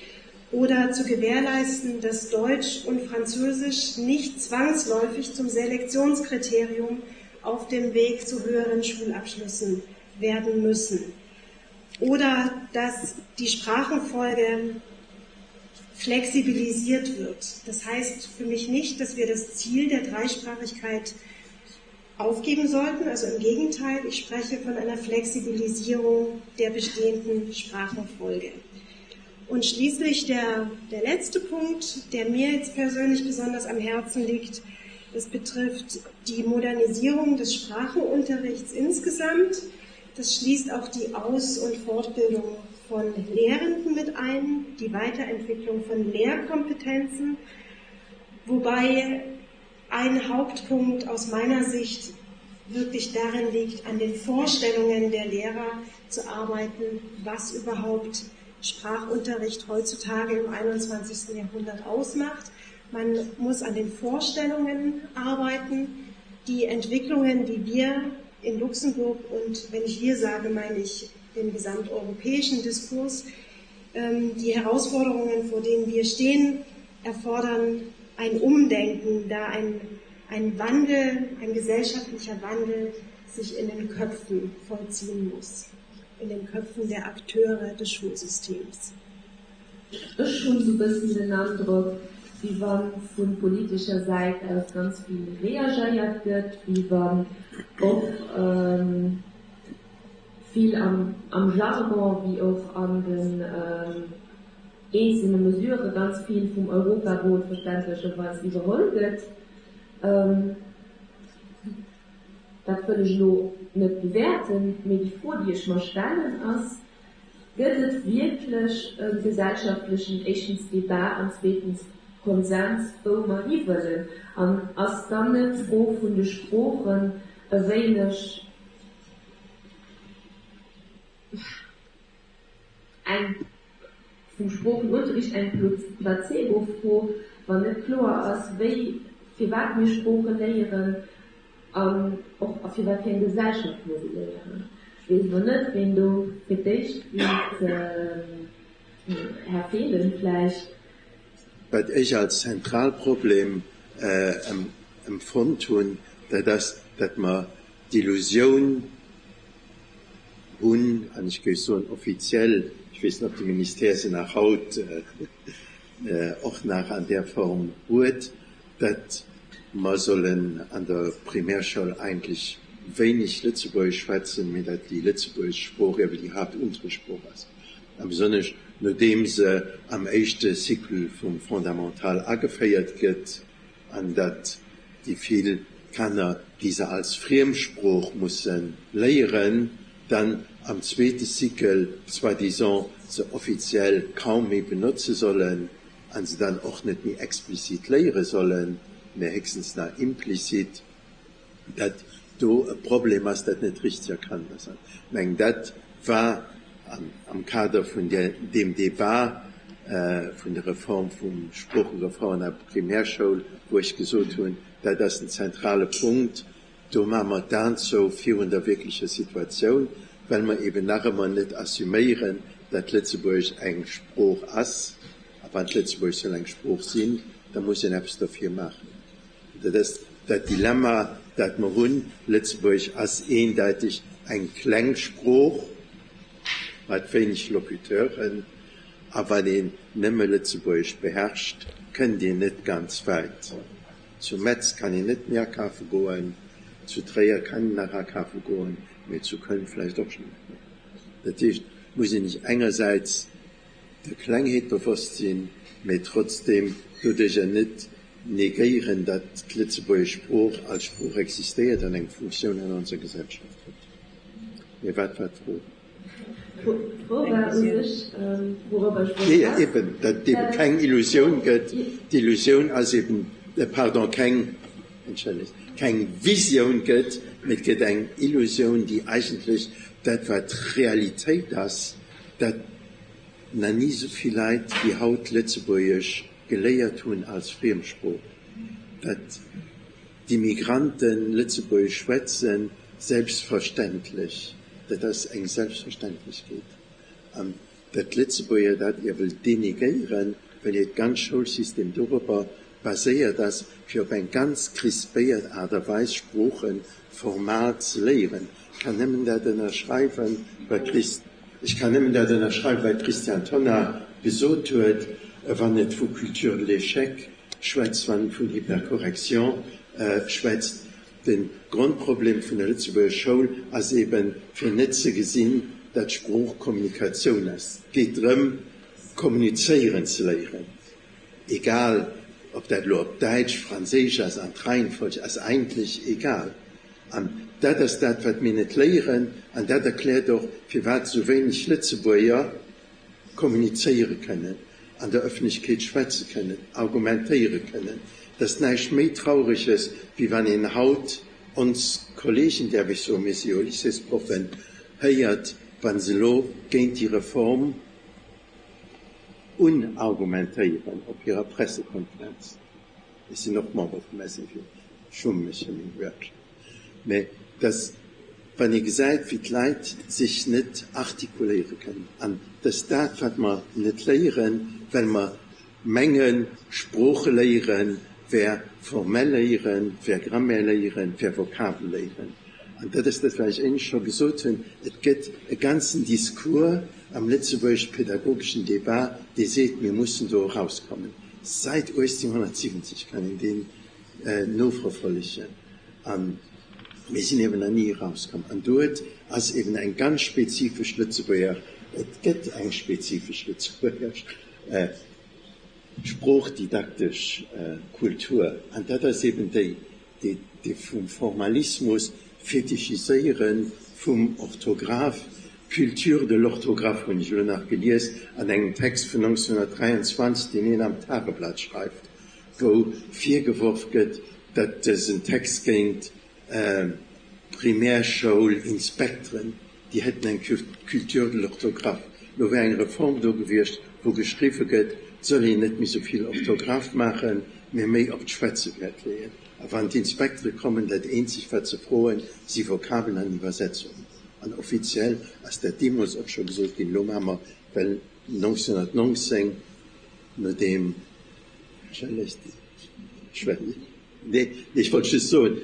oder zu gewährleisten, dass Deutsch und Französisch nicht zwangsläufig zum Selektionskriterium auf dem Weg zu höheren Schulabschlüssen werden müssen. Oder dass die Sprachenfolge flexibilisiert wird. Das heißt für mich nicht, dass wir das Ziel der Dreisprachigkeit aufgeben sollten. Also im Gegenteil, ich spreche von einer Flexibilisierung der bestehenden Sprachenfolge. Und schließlich der, der letzte Punkt, der mir jetzt persönlich besonders am Herzen liegt, das betrifft die Modernisierung des Sprachenunterrichts insgesamt. Das schließt auch die Aus- und Fortbildung von Lehrenden mit ein, die Weiterentwicklung von Lehrkompetenzen, wobei ein Hauptpunkt aus meiner Sicht wirklich darin liegt, an den Vorstellungen der Lehrer zu arbeiten, was überhaupt Sprachunterricht heutzutage im 21. Jahrhundert ausmacht. Man muss an den Vorstellungen arbeiten. Die Entwicklungen, die wir in Luxemburg und wenn ich wir sage, meine ich den gesamteuropäischen Diskurs, Ähm, die Herausforderungen, vor denen wir stehen, erfordern ein Umdenken, da ein, ein Wandel, ein gesellschaftlicher Wandel sich in den Köpfen vollziehen muss, in den Köpfen der Akteure des Schulsystems. Ech hunn esou bëssen den Androck, wéi wa vu politescher Säit aus ganz vill reagéiert gëtt, wéi wann och vill am Jargon wéi och an den eenzelne Mesurë ganz vill vum Europarot verständlecherweis iwwerholl gëtt. Dat wëll ech elo net bewäerten, mee déi Fro, déi ech mer stellen, ass, Gëtt et wierklech e gesellschaftlechen, éischtens Debat an zweetens Konsens, wou mer hiwëllen? An ass dann net d'Fro vun de Sproochen e wéineg eng, vum Sproochenunterricht eng Placebo-Fro, wann net kloer ass, wéi, firwat mir Sprooche léieren An och a firwat fir eng Gesellschaft mir se léieren. Ech weess elo net, ween do fir d'éischt wiilt, Här Fehlen vläicht. Wat ech als zentral Problem empfonnt hunn, dat ass, datt mer d'Illusioun hunn, an ech géif soen offiziell, ech weess net, ob de Ministère se nach haut och nach an där Form huet, datt mer sollen an der Primärschoul eigentlech wéineg Lëtzebuergesch schwätzen, mee datt déi lëtzebuergesch Sprooch iewer déi Haaptunterrichtssprooch ass, a besonnesch nodeem se am éischte Cycle vum Fondamental ageféiert gëtt, an datt déi vill Kanner, déi se als Friemsprooch musse léieren, dann am zweete Cycle soi-disant se offiziell kaum méi benotze sollen. a se dann och net méi explizit léiere sollen, mä héchstens nach implizit, datt do e Problem ass, dat net richteg erkannt ass. An ech mengen, dat war am Kader vun deem Débat vun der Reform vum Sproochereform an der Primärschoul, wou ech gesot hunn, dat ass en zentrale Punkt, do maache mer d'Aen zou virun der wierklecher Situatioun, well mer eben nach ëmmer net assuméieren, datt Lëtzebuergesch eng Sprooch ass. A wann d'Lëtzebuergesch soll eng Sprooch sinn, da muss een eppes dofir maachen. An dat ass dat Dilemma, dat mer hunn. Lëtzebuergesch ass eendeiteg eng kleng Sprooch mat wéineg Locuteuren. A wann een nëmme Lëtzebuergesch beherrscht, kënnt een net ganz wäit. Zu Metz kann een net méi akafe goen, zu Tréier kann een nach akafe goen, mee zu Köln vläicht och schonn net méi. Dat heescht, et muss een sech engersäits der Klengheet bewosst sinn, mee trotzdeem doduercher net negéieren, datt d'lëtzebuergesch Sprooch als Sprooch existéiert an eng Funktioun an onser Gesellschaft huet. Mee wat war d'Fro? Eben, datt et ebe keng Illusioun gëtt. D'Illusioun ass eben, pardon, keng, entschëllegt, keng Visioun gëtt, mee et gëtt eng Illusioun, déi eigentlech dat, wat Realitéit ass, dat nach ni esou vill Leit wéi haut Lëtzebuergesch geléiert hunn als Friemsprooch, dat d'Immigranten Lëtzebuergesch schwätzen, selbstverständlech, dat ass eng Selbstverständlechkeet, an datt d'Lëtzebuerger dat iewel denegéieren, well hiert ganz Schoulsystem doropper baséiert ass, fir op eng ganz crispéiert Aart a Weis Sprooche formal ze léieren. Ech kann nëmmen dat ënnerschreiwen, wat d'Chris. Ech kann nëmmen dat ënnerschreiwen, wat d'Christiane Tonnar gesot huet, wann et vu Culture de l'échec schwätzt, wann et vun Hypercorrection schwätzt. De Grondproblem vun der Lëtzebuerger Schoul ass eben, fir net ze gesinn, datt Sprooch Kommunikatioun ass. Et geet drëm, kommunizéieren ze léieren, egal ob dat elo op Däitsch, Franséisch ass, an d'Reihenfolg ass eigentlech egal. An dat ass dat, wat mir net léieren, an dat erkläert och, firwat esou wéineg Lëtzebuerger kommunizéiere kënnen, an der Ëffentlechkeet schwätze kënnen, argumentéiere kënnen. Et ass näischt méi Traureges, wéi wann een haut ons Kollegen, däerf ech soen, mir si jo Lycéesproffen, héiert, wa se elo géint déi Reform unargumentéieren op hirer Pressekonferenz. Ech sinn och Member vum SEW, ech schumme mech fir meng Gewerkschaft, mä dass. Wann ee gesäit, wéi d'Leit sech net artikuléiere kënnen, an dat ass dat, wat mer net léieren, well mer mengen, Sprooche léiere wär formell léieren, wär Grammaire léieren, wär Vokabel léieren. An dat ass dat, wat ech éinescht scho gesot hunn, Et gëtt e ganzen Discours am lëtzebuergesch-pädagogeschen Débat, dee seet, mir mussen do erauskommen. Sait 1870 kann een deen noverfollegen. A mir sinn eben nach ni erauskomm. An do ass eben eng ganz spezifesch Lëtzebuerger, et gëtt eng spezifesch lëtzebuergesch sproochdidaktesch Kultur. An dat ass eben déi, déi vum Formalismus, Fetichiséiere vum Orthograph, Culture de l'orthographe hunn ech elo nach gelies an engem Text vun 1923, deen een am Tageblatt schreift, wou virgeworf gëtt, datt dësen Text géint Primärschoul-Inspekteren, déi hätten eng Culture de l'orthographe. Lo wär eng Reform do gewiescht, wou geschriwwe gëtt, et soll een net méi sou vill Orthographe maachen, mee méi op d'Schwätze Wäert leeën. A wann d'Inspektere kommen, dat eenzegt wat se froen, si Vokabelen an Iwwersetzungen. An offiziell ass dat deemools och scho gesot ginn, lo maache mer, well 1919, nodeem, Nee, ech wollt just soen,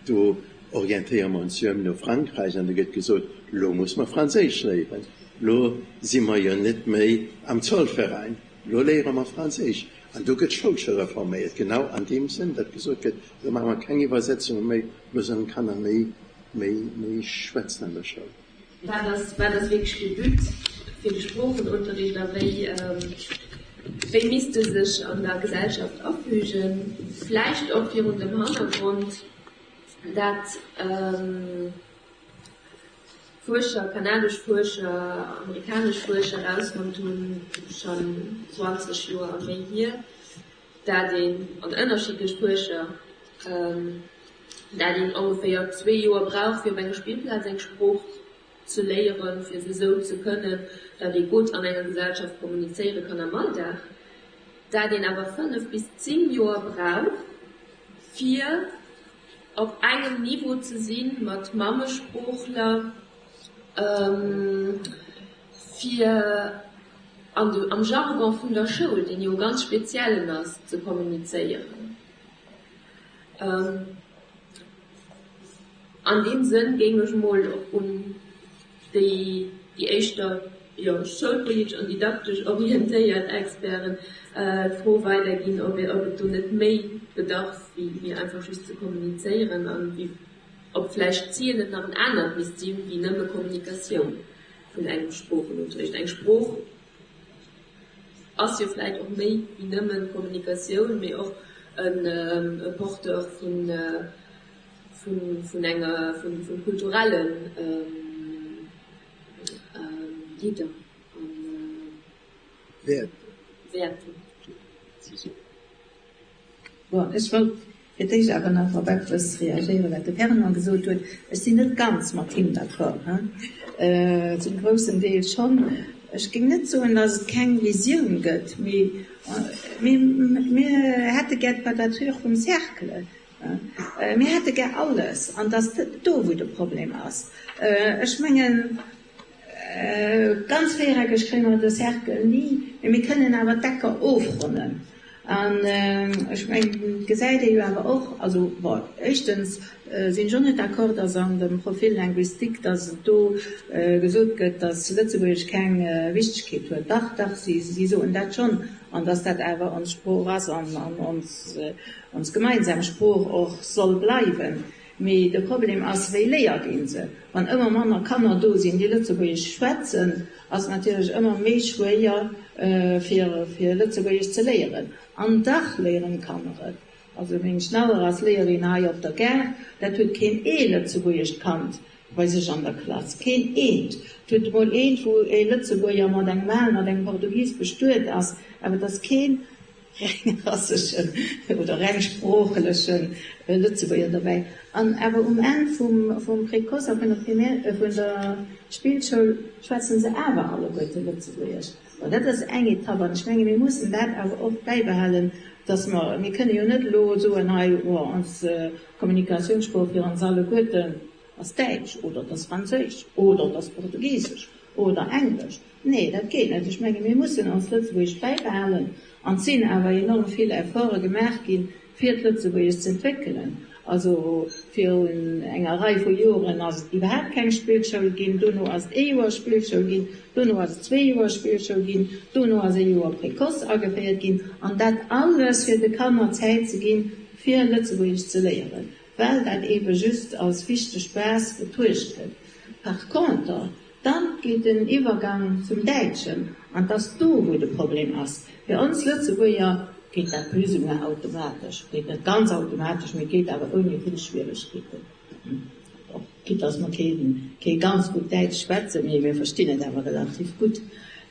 do orientéiere mer ons jo ëm no Frankräich an do gëtt gesot, lo muss mer Franséisch léieren, lo si mer jo net méi am Zollverein, lo léiere mer Franséisch. An do gëtt d'Schoul scho reforméiert, genau an deem Sënn, datt gesot gëtt, lo maache mer keng Iwwersetzunge méi, lo sollen d'Kanner méi, méi, méi schwätzen an der Schoul. Wat ass, wat ass wierklech de But fir de Sproochenunterricht a wéi, wéi misst e sech an der Gesellschaft afügen? Vläicht och virun dem Hannergrond, dat Fuerscher, kanadesch Fuerscher, amerikanesch Fuerscher erausfonnt hunn, schonn 20 Joer a méi hier, dat een, an ënnerschiddlech Fuerscher, dat een ongeféier zwee Joer brauch, fir op enger Spillplaz eng Sprooch ze léieren, fir se esou ze kënnen, dat ee gutt an enger Gesellschaft kommunizéiere kann am Alldag, dat een awer fënnef bis zéng Joer brauch, fir op engem Niveau ze si mat Mammesproochler, fir an de, am Jargon vun der Schoul, deen jo e ganz speziellen ass, ze kommunizéieren. An deem Sënn géing ech emol un déi, déi éischter, jo, schoulpolitesch an didaktesch orientéiert Experten d'Fro weiderginn, ob et do net méi bedarf, wéi einfach just ze kommunizéieren an ob vläicht d'Zil net nach en anert misst sinn, wéi nëmme Kommunikatioun vun engem Sproochenunterricht. Eng Sprooch ass jo vläicht och méi wéi nëmmen Kommunikatioun, mee och e Porteur vun enger, vun kulturellen Gidder an Wäerter. Bon, ech wollt fir d'éischt awer nach op eppes reagéieren, wat de Fernand gesot huet. Ech sinn net ganz mat him d'accord, hein, zum groussen Deel schonn. Ech géing net soen, datt et keng Visioun gëtt, mee mir hätte gär d'Quadrature vum Cercle, hein, mir hätte gär alles. An et ass do, wou de Problem ass. Ech mengen, Ganz véiereckeg kréie mer de Cercle ni, mee mir kënnen awer d'Ecker ofronnen. An ech mengen, et gesäit ee jo awer och, also bon, éischtens sinn ech och net d'accord, datt an dem Profil linguistique, datt et do gesot gëtt, datt Lëtzebuergesch keng Wichtegkeet huet. Dach, dach, si soen dat schonn, an datt dat awer ons Sprooch ass an ons gemeinsam Sprooch och soll bleiwen. Mee de Problem ass, wéi léiert een se? Wann ëmmer manner Kanner do sinn, déi Lëtzebuergesch schwätzen, ass et natierlech ëmmer méi schwéier, fir Lëtzebuergesch ze léieren. An dach léieren d'Kanner et. Also meng Schnauer ass Léierin hei op der Gare, dat huet keen ee lëtzebuergescht Kand bei sech an der Klass. Keen eent. Et huet emol eent, wou ee Lëtzebuerger mat engem aneren, mat engem Portugis bestuet ass, awer et ass keen reng rasseschen oder reng sproochleche Lëtzebuerger dobäi. An awer um Enn vum Précoce a vun der Primaire, vun der Spillschoul schwätzen se awer alleguerte Lëtzebuergesch. Bon, dat ass eng Etapp an ech menge mir mussen dat awer och bäibehalen, dass mer, mir kënne jo net elo soen, hei, bon, ons Kommunikatiounssprooch fir ons alleguerten. ass Däitsch oder et ass Franséisch oder et ass Portugisesch oder Englesch. Nee, dat geet net. Ech menge mir mussen ons Lëtzebuergesch bäibehalen an et sinn awer enorm vill Efforte gemaach ginn, fir d'Lëtzebuergesch z'entwéckelen. Also virun enger Rei vu Joren ass et iwwerhaapt keng Spillschoul ginn, dono ass et ee Joer Spillschoul ginn, dono ass et zwee Joer Spillschoul ginn, dono ass ee Joer Précoce ageféiert ginn, an dat alles fir de Kanner Zäit ze ginn, fir Lëtzebuergesch ze léieren, well dat eebe just als wichteg Base betruecht gëtt. Par conter, Dann geet den Iwwergang zum Däitschen, an 't ass do, wou de Problem ass. Fir ons Lëtzebuerger geet dat plus ou moins automatesch, geet net ganz automatesch, mee geet awer ouni vill Schwieregkeeten. Och quitte dass mer kee ganz gutt Däitsch schwätzen, mee mir verstinn et awer relativ gutt.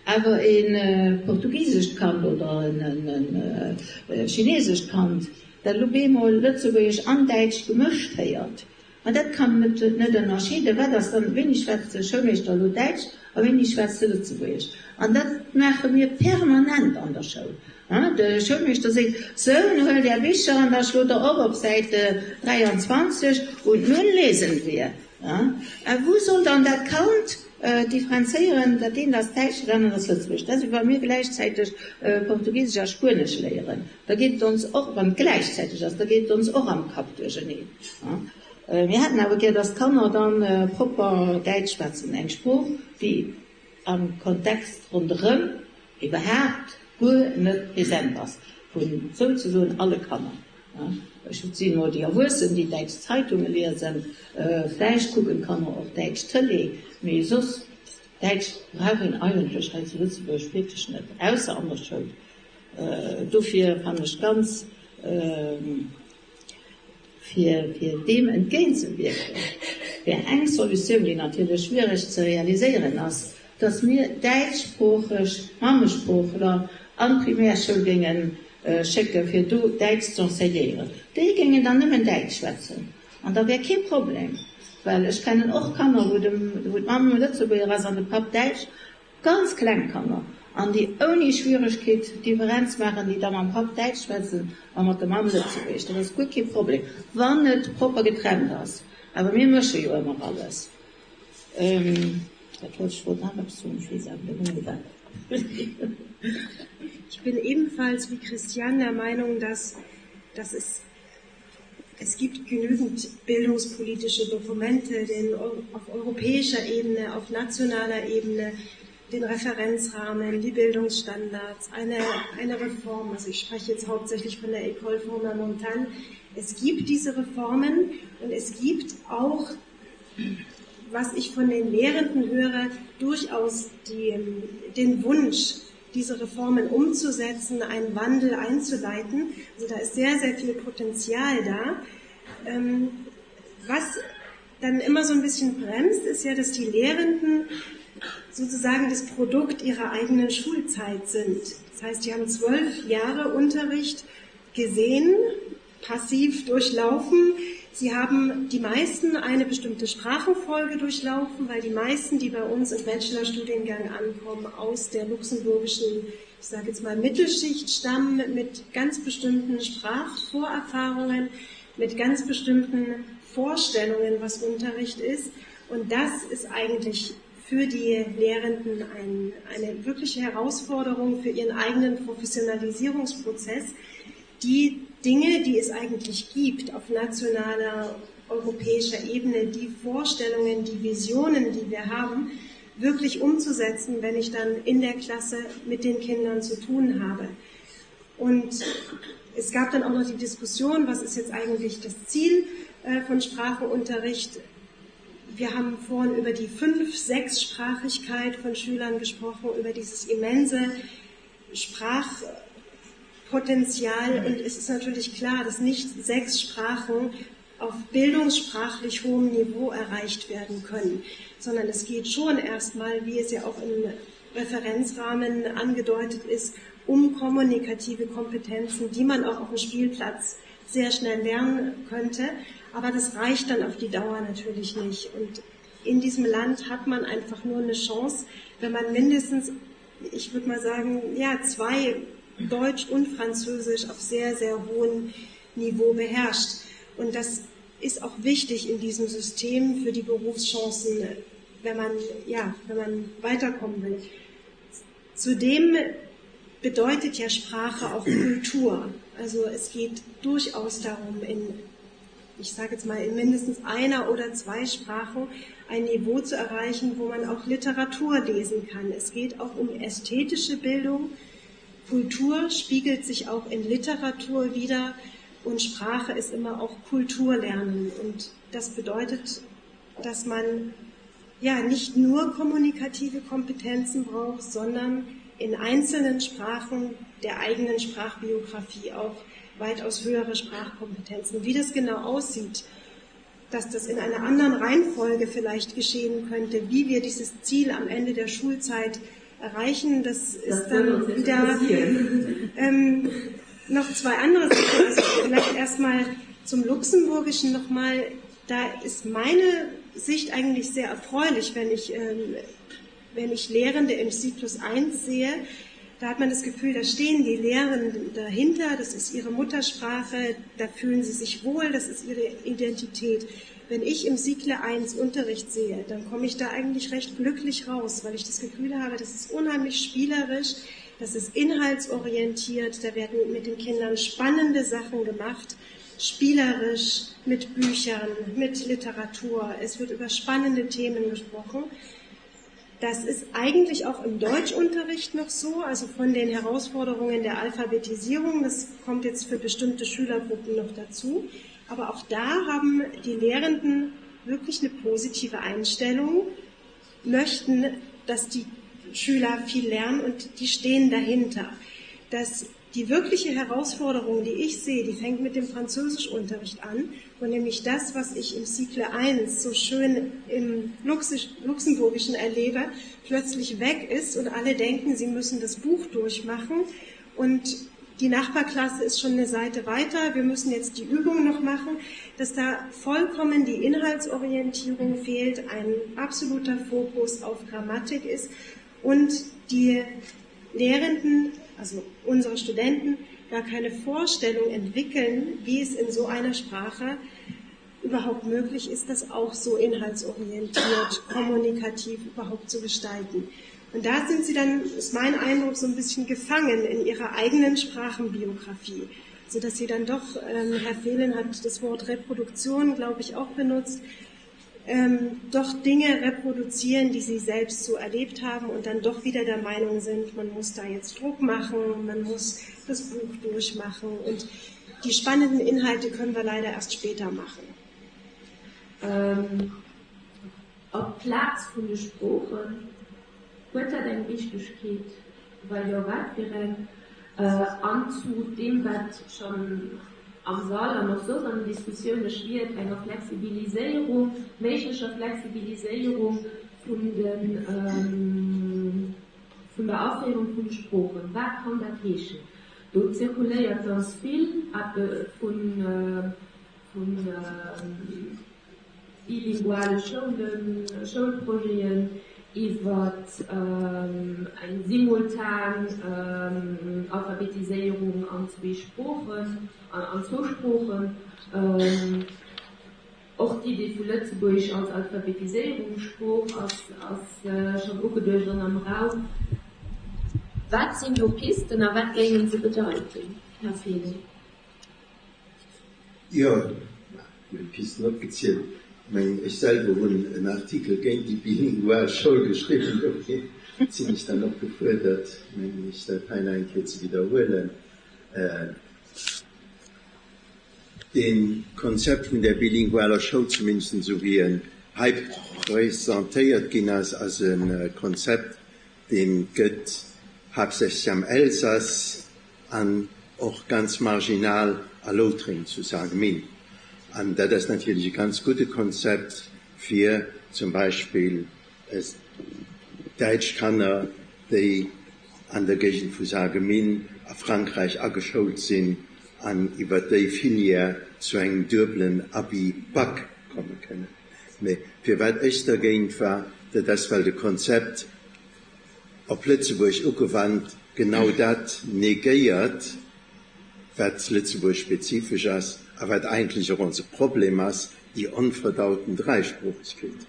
Awer e portugisescht Kand oder e chinesescht Kand, dat elo bemol Lëtzebuergesch an Däitsch gemëscht héiert, Ma dat kann net net ënnerscheeden, wat ass dann, wéini schwätzt de Schoulmeeschter elo Däitsch a wéini schwätzt e Lëtzebuergesch. An dat maache mir permanent an der Schoul. De Schoulmeeschter seet, Sou, nu huelt Är Bicher an da schlot Der op op Säit 23 und nun lesen wir. A wou soll dann dat Kand differenzéieren, dat eent ass Däitsch, dat anert ass Lëtzebuergesch? Dat ass wéi wa mir gläichzäiteg Portugisesch a Spuenesch léieren. Da geet et ons och, wann et gläichzäiteg ass, da geet et ons och am Kapp duercherneen. Mir hätten awer gär, dass d'Kanner dann propper Däitsch schwätzen, eng Sprooch, déi am Kontext ronderëm iwwerhaapt guer net present ass, vun souzesoen alle Kanner. Ech sinn elo déi Erwuessen, déi däitsch Zeitunge liesen, vläicht kucken d'Kanner och däitsch Tëlee, mee soss Däitsch brauch een eigentlech hei zu Lëtzebuerg wierklech net, ausser an der Schoul. Dofir fannen ech ganz, fir deem entgéintzewierken, wär eng Solutioun, déi natierlech schwiereg ze realiséieren ass, dass mir däitschsproocheg Mammesproochler an d'Primärschoul géinge schécken, fir do Däitsch z'enseignéieren. Déi géingen dann nëmmen Däitsch schwätzen an da wär kee Problem, well ech kennen och Kanner, wou d'Mamm Lëtzebuerger ass an de Papp Däitsch, Ganz kleng Kanner, an déi ouni Schwieregkeet d'Differenz maachen, déi da mam Papp Däitsch schwätzen a mat der Mamm Lëtzebuergesch. Dat ass guer kee Problem, wann et propper getrennt ass. Awer mir mësche jo ëmmer alles. Dat wollt ech wollt nach eppes soen, ech weess awer net méi wat. Ich bin ebenfalls wie Christiane der Meinung, dass, dass es Es gibt genügend bildungspolitische Dokumente den, auf europäischer Ebene, auf nationaler Ebene, den Referenzrahmen, die Bildungsstandards, eine, eine Reform. Also ich spreche jetzt hauptsächlich von der École fondamentale. Es gibt diese Reformen und es gibt auch, was ich von den Lehrenden höre, durchaus die, den Wunsch, diese Reformen umzusetzen, einen Wandel einzuleiten. Also da ist sehr, sehr viel Potenzial da. Ähm, was dann immer so ein bisschen bremst, ist ja, dass die Lehrenden sozusagen das Produkt ihrer eigenen Schulzeit sind. Das heißt, die haben zwölf Jahre Unterricht gesehen, passiv durchlaufen. Sie haben die meisten eine bestimmte Sprachenfolge durchlaufen, weil die meisten, die bei uns im Bachelorstudiengang ankommen, aus der luxemburgischen, ich sage jetzt mal Mittelschicht stammen, mit ganz bestimmten Sprachvorerfahrungen, mit ganz bestimmten Vorstellungen, was Unterricht ist. Und das ist eigentlich für die Lehrenden ein, eine wirkliche Herausforderung für ihren eigenen Professionalisierungsprozess, die Dinge, die es eigentlich gibt auf nationaler, europäischer Ebene, die Vorstellungen, die Visionen, die wir haben, wirklich umzusetzen, wenn ich dann in der Klasse mit den Kindern zu tun habe. Und es gab dann auch noch die Diskussion, was ist jetzt eigentlich das Ziel äh, von Sprachenunterricht? Wir haben vorhin über die fünf, sechssprachigkeit von Schülern gesprochen, über dieses immense Sprach Potenzial und es ist natürlich klar, dass nicht sechs Sprachen auf bildungssprachlich hohem Niveau erreicht werden können, sondern es geht schon erstmal, wie es ja auch im Referenzrahmen angedeutet ist, um kommunikative Kompetenzen, die man auch auf dem Spielplatz sehr schnell lernen könnte. Aber das reicht dann auf die Dauer natürlich nicht. Und in diesem Land hat man einfach nur eine Chance, wenn man mindestens, ich würde mal sagen, ja, zwei Deutsch und Französisch auf sehr, sehr hohem Niveau beherrscht. Und das ist auch wichtig in diesem System für die Berufschancen, wenn man, ja, wenn man weiterkommen will. Zudem bedeutet ja Sprache auch Kultur. Also es geht durchaus darum, in, ich sage jetzt mal, in mindestens einer oder zwei Sprachen ein Niveau zu erreichen, wo man auch Literatur lesen kann. Es geht auch um ästhetische Bildung. Kultur spiegelt sich auch in Literatur wieder und Sprache ist immer auch Kulturlernen. Und das bedeutet, dass man ja nicht nur kommunikative Kompetenzen braucht, sondern in einzelnen Sprachen der eigenen Sprachbiografie auch weitaus höhere Sprachkompetenzen. Wie das genau aussieht, dass das in einer anderen Reihenfolge vielleicht geschehen könnte, wie wir dieses Ziel am Ende der Schulzeit erreichen, das ist das dann wieder ähm, noch zwei andere Sachen. Also vielleicht erstmal zum Luxemburgischen nochmal. Da ist meine Sicht eigentlich sehr erfreulich, wenn ich, ähm, wenn ich Lehrende im Cyclus 1 sehe. Da hat man das Gefühl, da stehen die Lehrenden dahinter, das ist ihre Muttersprache, da fühlen sie sich wohl, das ist ihre Identität. Wenn ich im Sigle 1 Unterricht sehe, dann komme ich da eigentlich recht glücklich raus, weil ich das Gefühl habe, das ist unheimlich spielerisch, das ist inhaltsorientiert, da werden mit den Kindern spannende Sachen gemacht, spielerisch, mit Büchern, mit Literatur. Es wird über spannende Themen gesprochen. Das ist eigentlich auch im Deutschunterricht noch so, also von den Herausforderungen der Alphabetisierung, das kommt jetzt für bestimmte Schülergruppen noch dazu. Aber auch da haben die Lehrenden wirklich eine positive Einstellung, möchten, dass die Schüler viel lernen und die stehen dahinter. Dass die wirkliche Herausforderung, die ich sehe, die fängt mit dem Französischunterricht an und nämlich das, was ich im Cycle 1 so schön im Luxemburgischen erlebe, plötzlich weg ist und alle denken, sie müssen das Buch durchmachen und die Nachbarklasse ist schon eine Seite weiter, wir müssen jetzt die Übung noch machen, dass da vollkommen die Inhaltsorientierung fehlt, ein absoluter Fokus auf Grammatik ist und die Lehrenden, also unsere Studenten, gar keine Vorstellung entwickeln, wie es in so einer Sprache überhaupt möglich ist, das auch so inhaltsorientiert, kommunikativ überhaupt zu gestalten. Und da sind sie dann, ist mein Eindruck, so ein bisschen gefangen in ihrer eigenen Sprachenbiografie, sodass sie dann doch, ähm, Herr Fehlen hat das Wort Reproduktion, glaube ich, auch benutzt, ähm, doch Dinge reproduzieren, die sie selbst so erlebt haben und dann doch wieder der Meinung sind, man muss da jetzt Druck machen, man muss das Buch durchmachen und die spannenden Inhalte können wir leider erst später machen. Ähm, op d'Plaz vun de Sproochen, huet dat eng Wichtegkeet? Wa jo, wat fir eng? An zu deem, wat schonn am Sall an och soss an den Diskussioune schwiert, enger Flexibiliséierung, méiglecher Flexibiliséierung vun de, vun der Aféierung vun de Sproochen. Wat kann dat heeschen? Do zirkuléiert ganz vill vun, vun bilinguale Schoulen, Schoulprojeten, iwwer eng simultan Alphabetiséierung an zwee Sproochen, an zwou Sproochen. Och d'Idee vu Lëtzebuergesch als Alphabetiséierungssprooch ass schonn ugeduecht an am Raum. Wat sinn do Pisten a wat géinge se bedeiten, Här Fehlen? Jo, mir hunn d'Pisten opgezielt. Ech mengen, ech selwer hunn en Artikel géint déi bilingual Schoul geschriwwen, dofir sinn ech dann och gefuerdert, mengen ech, dat hei nach eng Kéier ze widderhuelen. Dee Konzept vun där bilingualer Schoul, zumindest esou wéi en hei presentéiert ginn ass, ass e Konzept, dee gëtt haaptsächlech am Elsass an och ganz marginal a Loutréng zu Sarreguemines. An dat ass natierlech e ganz gudde Konzept fir zum Beispill däitsch Kanner, déi an der Géigend vu Sarreguemines a Frankräich ageschoult sinn an iwwer déi Filière zu engem duebelen Abi-Bac komme kënnen. Mä firwat ech dergéint war, dat ass, well de Konzept op Lëtzebuerg ugewannt, genau dat negéiert, wat Lëtzebuerg-spezifesch ass a wat eigentlech och onse Problem ass, déi onverdauten Dräisproochegkeet.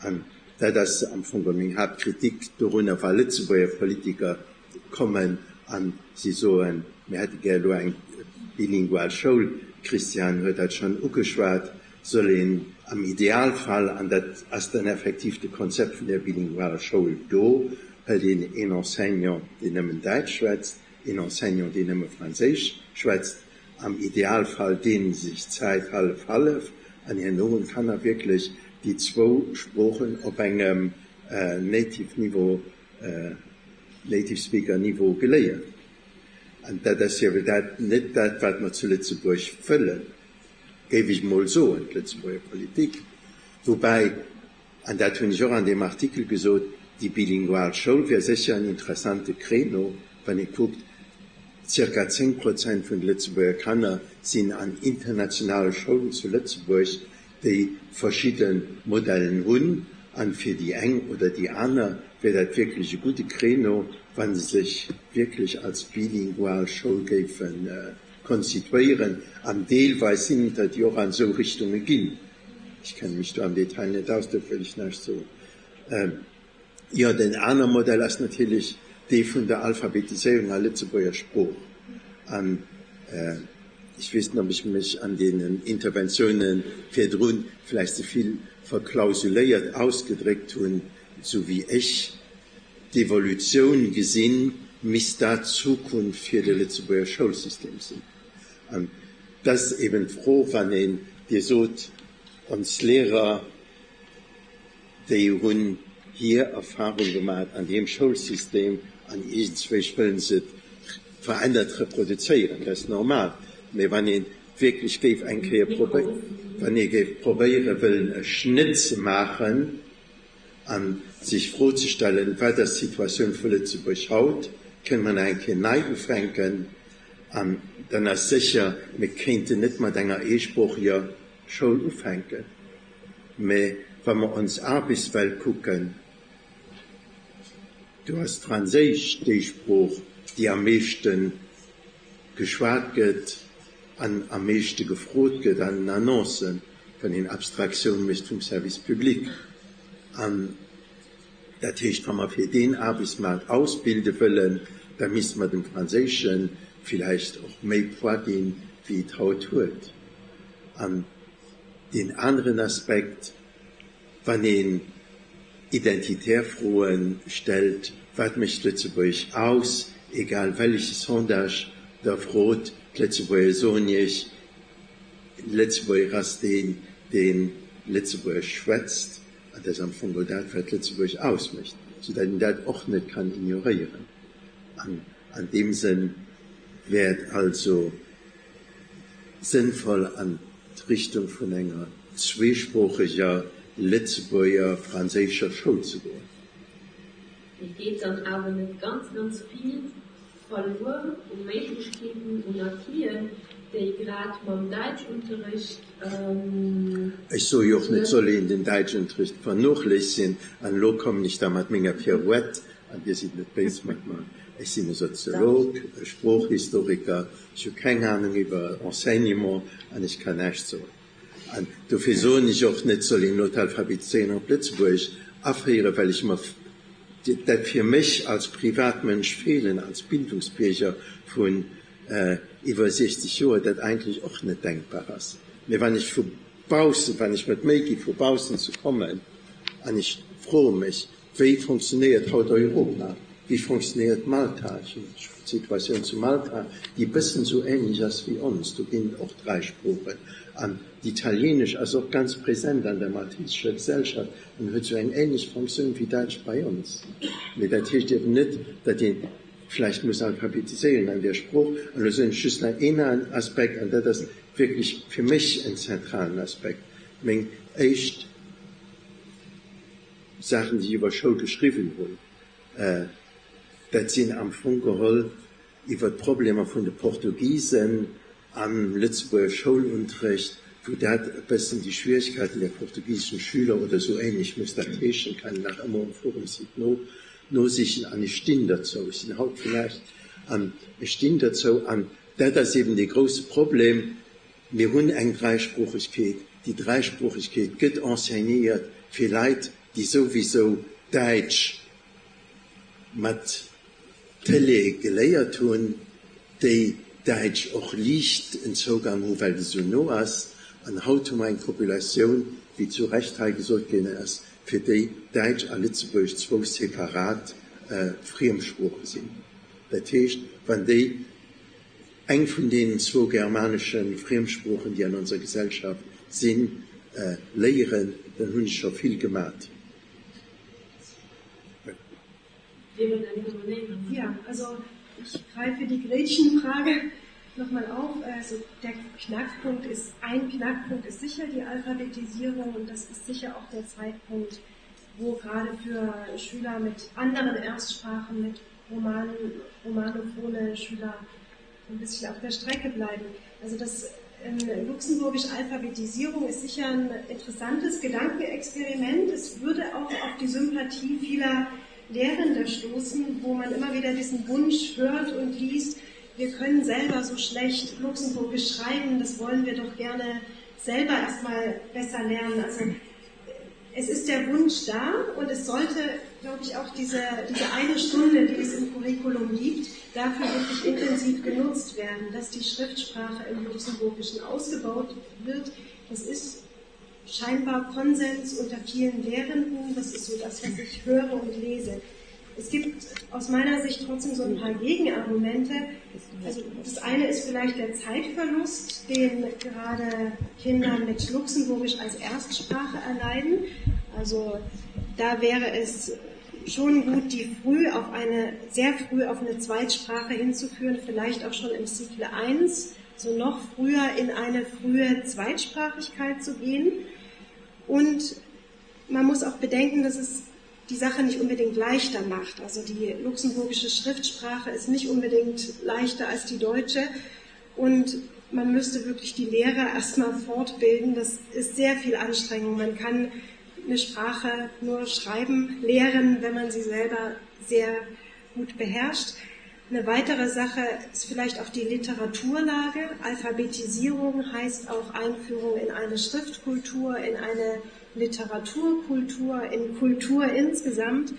An dat ass am Fong geholl meng Haaptkritik dorunner, wa Lëtzebuerger Politiker kommen a si soen, mir hätte gär elo eng bilingual Schoul, d'Christiane huet dat schonn ugeschwat, soll een am Idealfall, an dat ass dann effektiv de Konzept vun där bilingualer Schoul, do hëlt een een Enseignant, deen nëmmen Däitsch schwätzt, een Enseignant, deen nëmme Franséisch schwätzt, am Idealfall deenen se sech d'Zäit hallef-hallef, an herno hunn d'Kanner wierklech déi zwou Sproochen op engem Native Niveau, Native Speaker Niveau geléiert. An dat ass jo dat net dat, wat mer zu Lëtzebuerg wëllen, géif ech mol soen, d'Lëtzebuerger Politik. Woubäi, an dat hunn ech och an deem Artikel gesot, déi bilingual Schoul wär sécher en interessante Créneau, wann ee kuckt, Zirka 10 Prozent vun de Lëtzebuerger Kanner sinn an internationale Schoulen zu Lëtzebuerg, déi verschidde Modellen hunn. An fir déi eng oder déi aner wär dat wierklech e gudde Créneau, wa se sech wierklech als bilingual Schoul géife konstituéieren. An deelweis sinn et der, déi och an esou Richtunge ginn. Ech kenne mech do am Detail net aus, dofir wëll ech näischt soen. Jo, den aner Modell ass natierlech dee vun der Alphabetiséierung a Lëtzebuerger Sprooch. An ech weess net, ob ech mech an deenen Interventiounen virdru vläicht ze vill verklausuléiert ausgedréckt hunn. Esou wéi ech d'Evolutioun gesinn, misst dat d'Zukunft fir de Lëtzebuerger Schoulsystem sinn. An dat ass eben d'Fro, wann een Dir sot, ons Lehrer, déi hunn hir Erfahrung gemat an deem Schoulsystem an iergendswéi wëllen se et verännert reproduzéieren. Dat ass normal. Mee wann ee wierklech géif eng Kéier wann ee géif probéiere wëllen e Schnëtt ze maachen a sech d'Fro ze stellen, wat ass d'Situatioun vu Lëtzebuerg haut, kënne mer nach eng Kéier nei ufänken an dann ass sécher, mir kéinten net mat enger eesproocheger Schoul ufänken. Mä wa mer ons Aarbechtswelt kucken, do ass d'Franséisch déi Sprooch, déi am meeschte geschwat gëtt an am meeschte gefrot gëtt an den Annoncen, wann een Abstraktioun mécht vum Service public. An dat heescht, wa mer fir deen Aarbechtsmaart ausbilde wëllen, da misste mer dem Franséische villäicht och méi Poids ginn, wéi et haut huet. An Deen aneren Aspekt, wann een identitär Froe stellt, Wat mécht Lëtzebuerg aus? Egal welleche Sondage Der frot, d'Lëtzebuerger soen Iech, Lëtzebuerger ass deen, dee Lëtzebuergesch schwätzt. An dat ass am Fong och dat, wat Lëtzebuerg ausmécht, soudatt een dat och net kann ignoréieren. An an deem Sënn wär et also sënnvoll an d'Richtung vun enger zweesproocheger lëtzebuerger-franséischer Schoul ze goen. Et geet dann awer net ganz, ganz vill verluer u Méiglechkeeten, un Acquisen, déi grad mam Däitschunterricht. Ech soe jo och net, soll een den Däitschunterricht vernochléissegen. An elo kommen ech da mat menger Pirouette, an Dir sidd net béis mat mer, ech sinn e Soziolog, e Sproochhistoriker, Ech hu keng Ahnung iwwer Enseignement an ech kann näischt soen. An dofir soen ech och net, soll een elo d'Alphabetiséierung op Lëtzebuergesch aféieren, well ech mer dat fir mech als Privatmënsch feelen, als Bildungsbierger vun iwwer 60 Joer, dat eigentlech och net denkbar ass. Mee wann ech vu baussen, wann ech mer d'Méi gi vu baussen ze kommen an ech froe mech, Wéi fonctionnéiert haut Europa? Wéi fonctionnéiert Malta? Ech hunn d'Situatioun zu Malta, déi e bëssen esou ähnlech ass wéi ons. Do ginn et och 3 Sproochen. An d'Italienesch ass och ganz present an der maltesescher Gesellschaft an huet esou eng ähnlech Fonctioun wéi Däitsch bei ons. Mee dat heescht eben net, datt ee vläicht muss alphabetiséieren an där Sprooch. An elo soen ech just nach een Aspekt, an dat ass wierklech fir mech en zentralen Aspekt, Meng éischt Saachen, déi ech iwwer Schoul geschriwwen hunn, dat sinn am Fong geholl iwwer d'Problemer vun de Portugisen am Lëtzebuerger Schoulunterrecht, wou dat e bëssen die Schwierigkeiten der portugiesischen Schüler oder esou ähnlech muss dat heeschen, kann een nach ëmmer um Forumsite no nosichen an ech stinn derzou. Ech sinn haut villäicht an ech stinn derzou an. Dat ass eben dee grousse Problem. Mir hunn eng Dräisproochegkeet. Déi Dräisproochegkeet gëtt enseignéiert fir Leit, déi souwisou Däitsch mat Télé geléiert hunn, déi Däitsch och liicht en Zougang hu well et esou no ass. An haut hu mer eng Populatioun, wéi zu Recht hei gesot ginn ass, fir déi Däitsch a Lëtzebuergesch zwou separat Friemsprooche sinn. Dat heescht, wann déi eng vun deenen zwou germanesche Friemsproochen, déi an onser Gesellschaft sinn, léieren, dann hu se scho vill gemat. Ja, also ich greife die Gretchenfrage nochmal auf. Also der Knackpunkt ist, ein Knackpunkt ist sicher die Alphabetisierung und das ist sicher auch der Zeitpunkt, wo gerade für Schüler mit anderen Erstsprachen, mit Roman, romanophone Schüler ein bisschen auf der Strecke bleiben. Also das ähm, luxemburgische Alphabetisierung ist sicher ein interessantes Gedankenexperiment. Es würde auch auf die Sympathie vieler Lehrender stoßen, wo man immer wieder diesen Wunsch hört und liest, wir können selber so schlecht Luxemburgisch schreiben, das wollen wir doch gerne selber erstmal besser lernen. Also es ist der Wunsch da und es sollte, glaube ich, auch diese, diese eine Stunde, die es im Curriculum gibt, dafür wirklich intensiv genutzt werden, dass die Schriftsprache im Luxemburgischen ausgebaut wird. Das ist scheinbar Konsens unter vielen Lehrenden. Das ist so das, was ich höre und lese. Es gibt aus meiner Sicht trotzdem so ein paar Gegenargumente. Also das eine ist vielleicht der Zeitverlust, den gerade Kinder mit Luxemburgisch als Erstsprache erleiden. Also da wäre es schon gut, die früh auf eine, sehr früh auf eine Zweitsprache hinzuführen, vielleicht auch schon im Cycle 1, so noch früher in eine frühe Zweitsprachigkeit zu gehen. Und man muss auch bedenken, dass es die Sache nicht unbedingt leichter macht. Also die luxemburgische Schriftsprache ist nicht unbedingt leichter als die deutsche. Und man müsste wirklich die Lehrer erstmal fortbilden. Das ist sehr viel Anstrengung. Man kann eine Sprache nur schreiben, lehren, wenn man sie selber sehr gut beherrscht. Eine weitere Sache ist vielleicht auch die Literaturlage. Alphabetisierung heißt auch Einführung in eine Schriftkultur, in eine Literaturkultur, in Kultur insgesamt.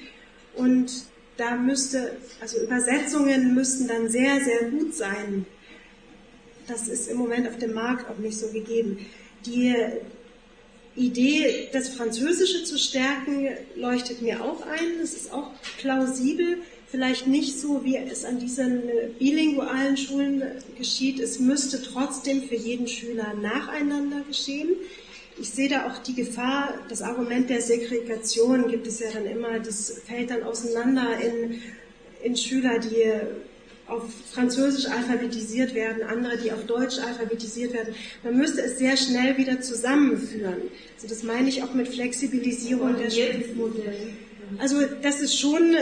Und da müsste, also Übersetzungen müssten dann sehr, sehr gut sein. Das ist im Moment auf dem Markt auch nicht so gegeben. Die Idee, das Französische zu stärken, leuchtet mir auch ein. Das ist auch plausibel. Vielleicht nicht so, wie es an diesen bilingualen Schulen geschieht. Es müsste trotzdem für jeden Schüler nacheinander geschehen. Ich sehe da auch die Gefahr, das Argument der Segregation gibt es ja dann immer, das fällt dann auseinander in, in Schüler, die auf Französisch alphabetisiert werden, andere, die auf Deutsch alphabetisiert werden. Man müsste es sehr schnell wieder zusammenführen. Also das meine ich auch mit Flexibilisierung der Schulmodelle. Also das ist schon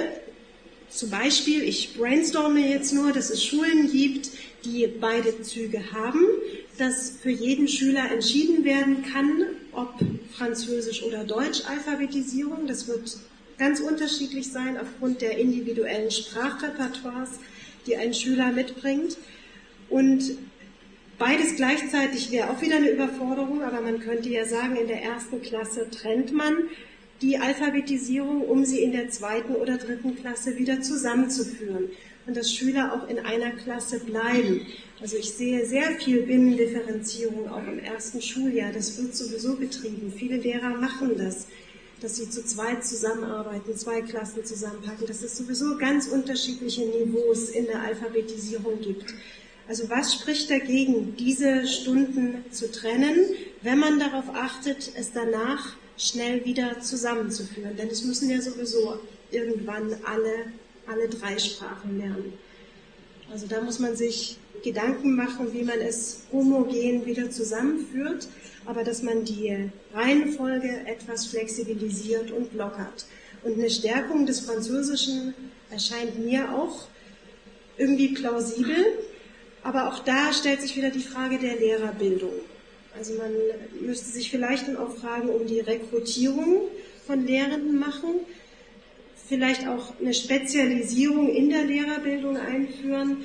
zum Beispiel, ich brainstorme jetzt nur, dass es Schulen gibt, die beide Züge haben, dass für jeden Schüler entschieden werden kann, ob Französisch oder Deutsch Alphabetisierung. Das wird ganz unterschiedlich sein aufgrund der individuellen Sprachrepertoires, die ein Schüler mitbringt. Und beides gleichzeitig wäre auch wieder eine Überforderung, aber man könnte ja sagen, in der ersten Klasse trennt man die Alphabetisierung, um sie in der zweiten oder dritten Klasse wieder zusammenzuführen und dass Schüler auch in einer Klasse bleiben. Also ich sehe sehr viel Binnendifferenzierung auch im ersten Schuljahr. Das wird sowieso betrieben. Viele Lehrer machen das, dass sie zu zweit zusammenarbeiten, zwei Klassen zusammenpacken, dass es sowieso ganz unterschiedliche Niveaus in der Alphabetisierung gibt. Also was spricht dagegen, diese Stunden zu trennen, wenn man darauf achtet, es danach schnell wieder zusammenzuführen? Denn es müssen ja sowieso irgendwann alle, alle drei Sprachen lernen. Also da muss man sich Gedanken machen, wie man es homogen wieder zusammenführt, aber dass man die Reihenfolge etwas flexibilisiert und lockert. Und eine Stärkung des Französischen erscheint mir auch irgendwie plausibel, aber auch da stellt sich wieder die Frage der Lehrerbildung. Also man müsste sich vielleicht dann auch Fragen um die Rekrutierung von Lehrenden machen, vielleicht auch eine Spezialisierung in der Lehrerbildung einführen.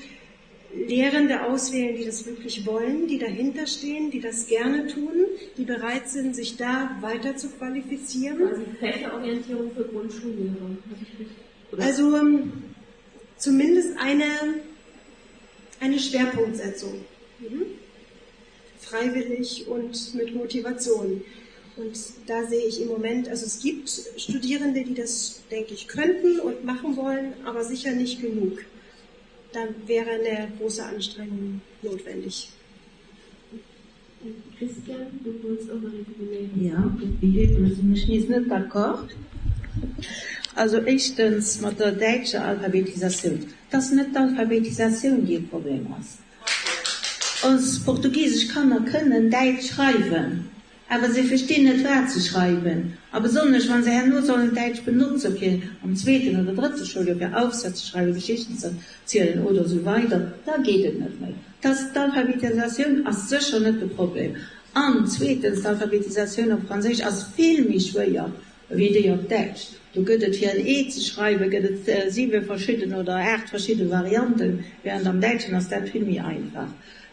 Lehrende auswählen, die das wirklich wollen, die dahinter stehen, die das gerne tun, die bereit sind, sich da weiter zu qualifizieren. Also Fächerorientierung für Grundschullehrer. Also ähm, zumindest eine, eine Schwerpunktsetzung. Mhm. Freiwillig und mit Motivation. Und da sehe ich im Moment, also es gibt Studierende, die das, denke ich, könnten und machen wollen, aber sicher nicht genug. Da wäre eine große Anstrengung notwendig. Christian, du wolltest och nach intervenéieren. Jo, wéi sinn ech nees net d'accord. Also éischtens mat der däitscher Alphabetisatioun. Et ass net d'Alphabetisatioun, déi e Problem ass. Ons portugisesch Kanner kënnen däitsch schreiwen, awer se verstinn net wat se schreiwen. A besonnesch wa se herno sollen Däitsch benotze fir am zweeten oder drëtte Schouljoer fir Aufsätz ze schreiwen, Geschichten ze erzielen oder esou weider, da geet et net méi. Dass d'Alphabetisatioun ass sécher net de Problem. An zweetens, d'Alphabetisatioun op Franséisch ass vill méi schwéier wéi déi op Däitsch. Do gëtt et fir en E ze schreiwen, gëtt et siwe verschidden oder aacht verschidde Varianten, während am Däitschen ass dat vill méi einfach.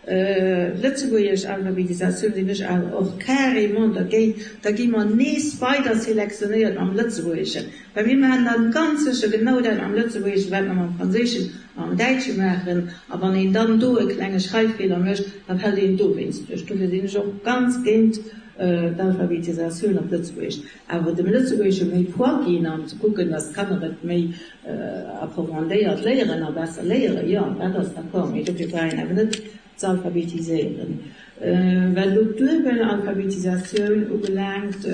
Lëtzebuergesch Alphabetisatioun sinn ech awer och carrément dergéint. Da gi mer nees weider selektionéiert mam Lëtzebuergeschen, well mir maachen dann ganz sécher genau dat mam Lëtzebuergeschen, wat mer mam Franséischen a mam Däitsche maachen. A wann een dann do e klenge Schreiffeeler mécht, da fält een dowéinst duerch. Dofir sinn ech och ganz géint d'Alphabetisatioun op Lëtzebuergesch. Awer dem Lëtzebuergesche méi Poids ginn an ze kucken, datt d'Kanner et méi approfondéiert léieren a besser léieren, jo, dat ass d'accord, mee dofir brauch een awer net z'alphabetiséieren. Wat elo d'duebel Alphabetisatioun ubelaangt,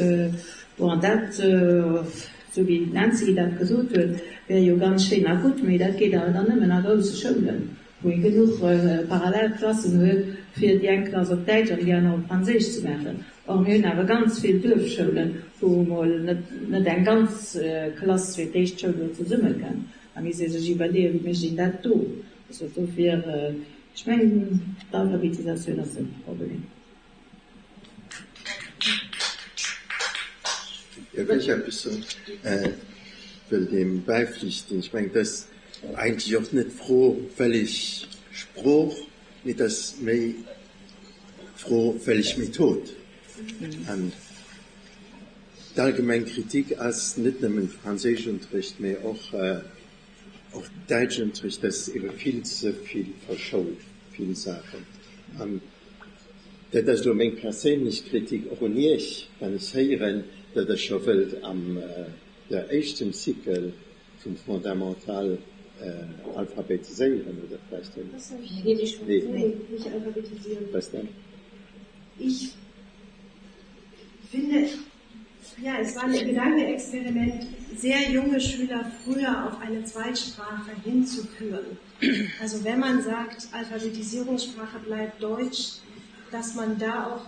bon, dat, esou wéi d'Nancy dat gesot huet, wär jo ganz schéin a gutt, mee dat geet awer dann nëmmen a grousse Schoulen, wou ee genuch parallel Klassen huet, fir déi eng Klass op Däitsch an déi aner op Franséisch ze maachen. Or, mir hunn awer ganz vill Duerfschoulen, wou emol net eng ganz Klass fir d'éischt Schouljoer zesummekënnt. Da misst ee sech iwwerleeën, wéi mécht een dat do? Also dofir, ech mengen, d'Alphabetisatioun ass net de Problem. Jo, wëll ech eppes soen? Wëll deem bäiflichten. Ech mengen, et ass eigentlech och net d'Fro, wellech Sprooch, mee et ass méi d'Fro, wellech Method. An d'allgemeng Kritik ass net nëmmen de Franséischunterricht, mee och och Däitschunterricht, dass ebe vill ze vill verschoult, vill Saachen. An dat ass elo meng perséinlech Kritik och un Iech, wann ech héieren, datt Der scho wëllt am der éischtem Cycle vum Fondamental alphabetiséieren oder vläicht dann, nee, was denn? Ich finde, Ja, es war ein Gedankenexperiment, sehr junge Schüler früher auf eine Zweitsprache hinzuführen. Also wenn man sagt, Alphabetisierungssprache bleibt Deutsch, dass man da auch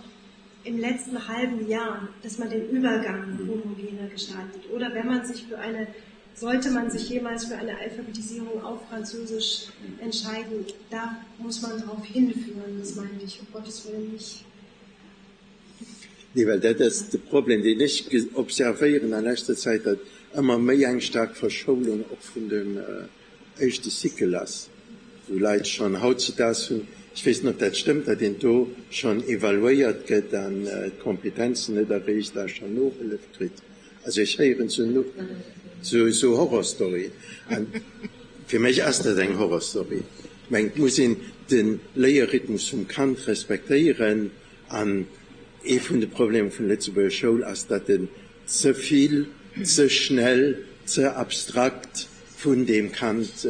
im letzten halben Jahr, dass man den Übergang homogener gestaltet. Oder wenn man sich für eine, sollte man sich jemals für eine Alphabetisierung auf Französisch entscheiden, da muss man darauf hinführen, das meinte ich, um Gottes Willen nicht. Nee, well dat ass de Problem, deen ech observéieren a leschter Zäit, datt ëmmer méi eng staark Verschoulung och vun dem éischte Cycle ass, wou Leit schonn hautzudaags hunn, ech weess net, ob dat stëmmt, datt een do schonn evaluéiert gëtt an d'Kompetenzen net erreecht a schonn Nohëllef kritt. Also ech héieren esou Horrorstoryen. A fir mech ass dat eng Horrorstory. Ech mengen, et muss een de Léierrhythmus vum Kand respektéieren. An ee vun de Problemer vun der Lëtzebuerger Schoul ass, datt en ze vill, ze schnell, ze abstrakt vun deem Kand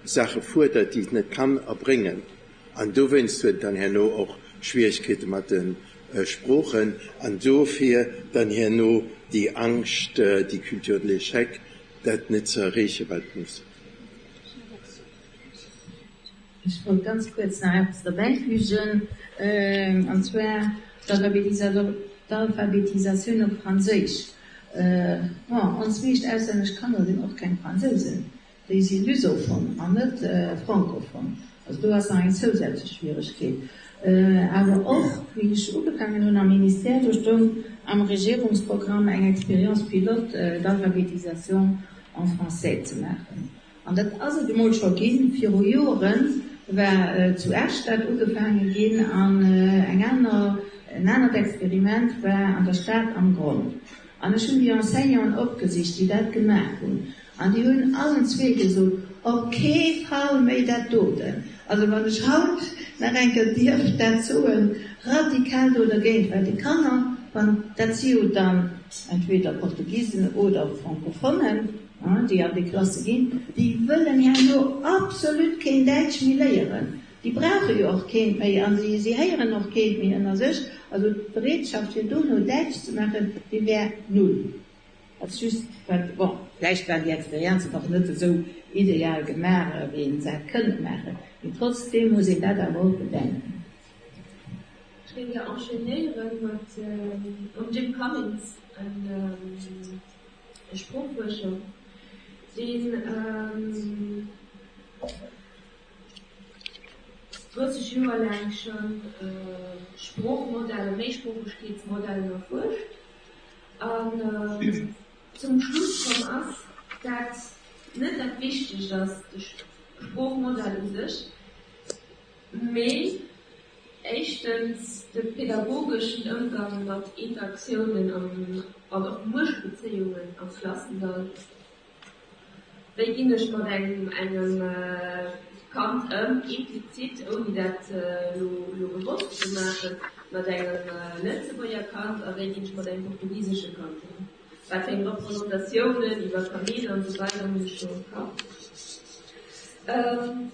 Saache fuerdert, déi et net kann erbréngen. An dowéinst huet et dann herno och Schwieregkeete mat de Sproochen an dofir dann herno déi Angscht, déi Culture de l'échec, dat net ze erreechen, wat et muss. Ech wollt ganz kuerz nach eppes derbäifügen, an zwar d'Alphabetisatioun op Franséisch. Bon, ons meescht auslännesch Kanner sinn och keng Fransousen, déi si lusophon an net francophon. Also do ass nach eng zousätzlech Schwieregkeet. Awer och, wéi ech ugefaangen hunn am Ministère, do stoung am Regierungsprogramm eng Expérience pilote d'alphabétisation en français ze maachen. An dat ass et emol scho ginn, viru Joren. War zu Esch dat ugefaange ginn an eng aner, en anert Experiment war an der Stad am Gronn. An ech hunn déi Enseignanten opgesicht, déi dat gemaach hunn, an déi hunn allen zwee gesot, Op kee Fall méi dat doten! Also wann ech haut nach eng Kéier dierft dat soen, radikal do dergéint, well déi Kanner, wann, dat si jo dann entweder Portugisen oder Francophonen, déi an déi Klasse ginn, déi wëllen herno absolut keen Däitsch méi léieren. Déi brauche jo och keent méi a si héieren och keent méi ënner sech. Also d'Bereetschaft fir dono Däitsch ze maachen, déi wär null. Dat ass just wat, bon, vläicht waren déi Experienzen och net esou ideal gemaach, wéi een se hätt kënne maachen, mee trotzdeem muss een dat awer och bedenken. Ech géing gär enchaînéiere mat mam Jim Cummins, e Sproochfuerscher, deen 30 Joer laang schonn Sproochmodeller, Méisproochegkeetsmodellen erfuerscht an zum Schluss komm ass, dat net dat Wichtegt ass, de Sproochmodell u sech, mee éischtens de pedagogeschen Ëmgang mat Interaktiounen an och Muechtbezéiungen am Klassesall. Wéi ginn ech mat engem Kand ëm, implizit, ouni dat elo bewosst ze maachen, mat engem Lëtzebuerger Kand a wéi ginn ech mat engem portugisesche Kand ëm? Wat fir eng Representatiounen iwwer Kanäl an esou weider hunn ech do am Kapp?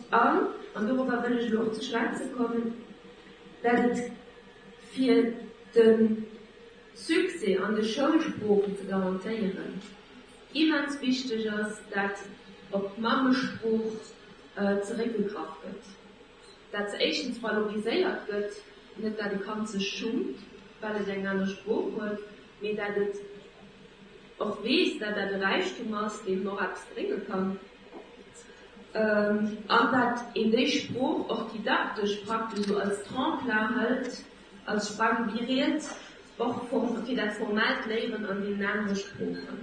An, an dorobber wëll ech elo och ze schwätze kommen, dat et fir de Succès an de Schoulsproochen ze garantéieren, immens wichteg ass, dat op d'Mammesprooch zeréckgegraff gëtt, dat se éischtens valoriséiert gëtt, net dat e Kand sech schummt, well et eng aner Sprooch huet, mee dat et och weess, dat dat e Räichtum ass, deen och eppes brénge kann, an dat een déi Sprooch och didaktesch praktesch esou als Tremplin hëlt, als Sprangbriet och fir dat formellt Léieren an deenen anere Sproochen.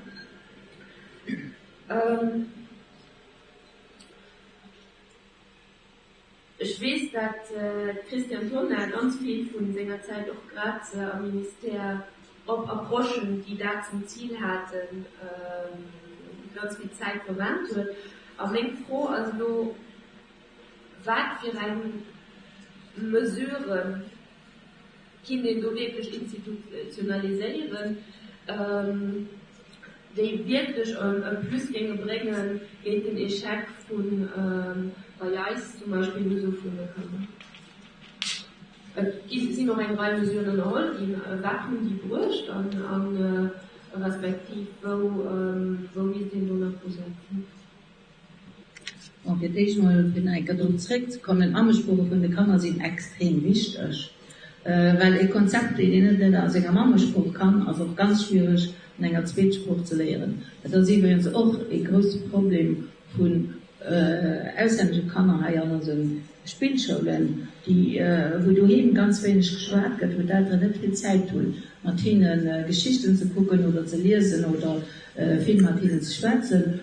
Ech weess, dat d'Christiane Tonnar ganz vill vu senger Zäit och grad am Ministère op Approchen, déi dat zum Zil haten, ganz vill Zäit verwennt huet. A meng Fro ass elo, Wat fir eng Mesurë kinnt een do wierklech institutionaliséieren, déi wierklech e Plus géinge brénge géint den Echec vu bei eis zum Beispill lusophone Kanner? Et sinn och eng Rei Mesuren ënnerholl ginn. Wat hunn déi bruecht a respektiv wou misst een do nach usetzen? Bon, fir d'éischt mol, fir nach eng Kéier drop zréckzekommen, d'Mammesprooche vun de Kanner sinn extrem wichteg, well e Konzept, deen een net a senger Mammesprooch kann, ass och ganz schwiereg an enger Zweetsprooch ze léieren. Dat ass iwwregens och e grousse Problem vun auslännesche Kanner hei an onse Spillschoulen, déi, wou doheem ganz wéineg geschwat gëtt, wou d'Elteren net vill Zäit hunn, mat hinne Geschichten ze kucken oder ze liesen oder vill mat hinnen ze schwätzen.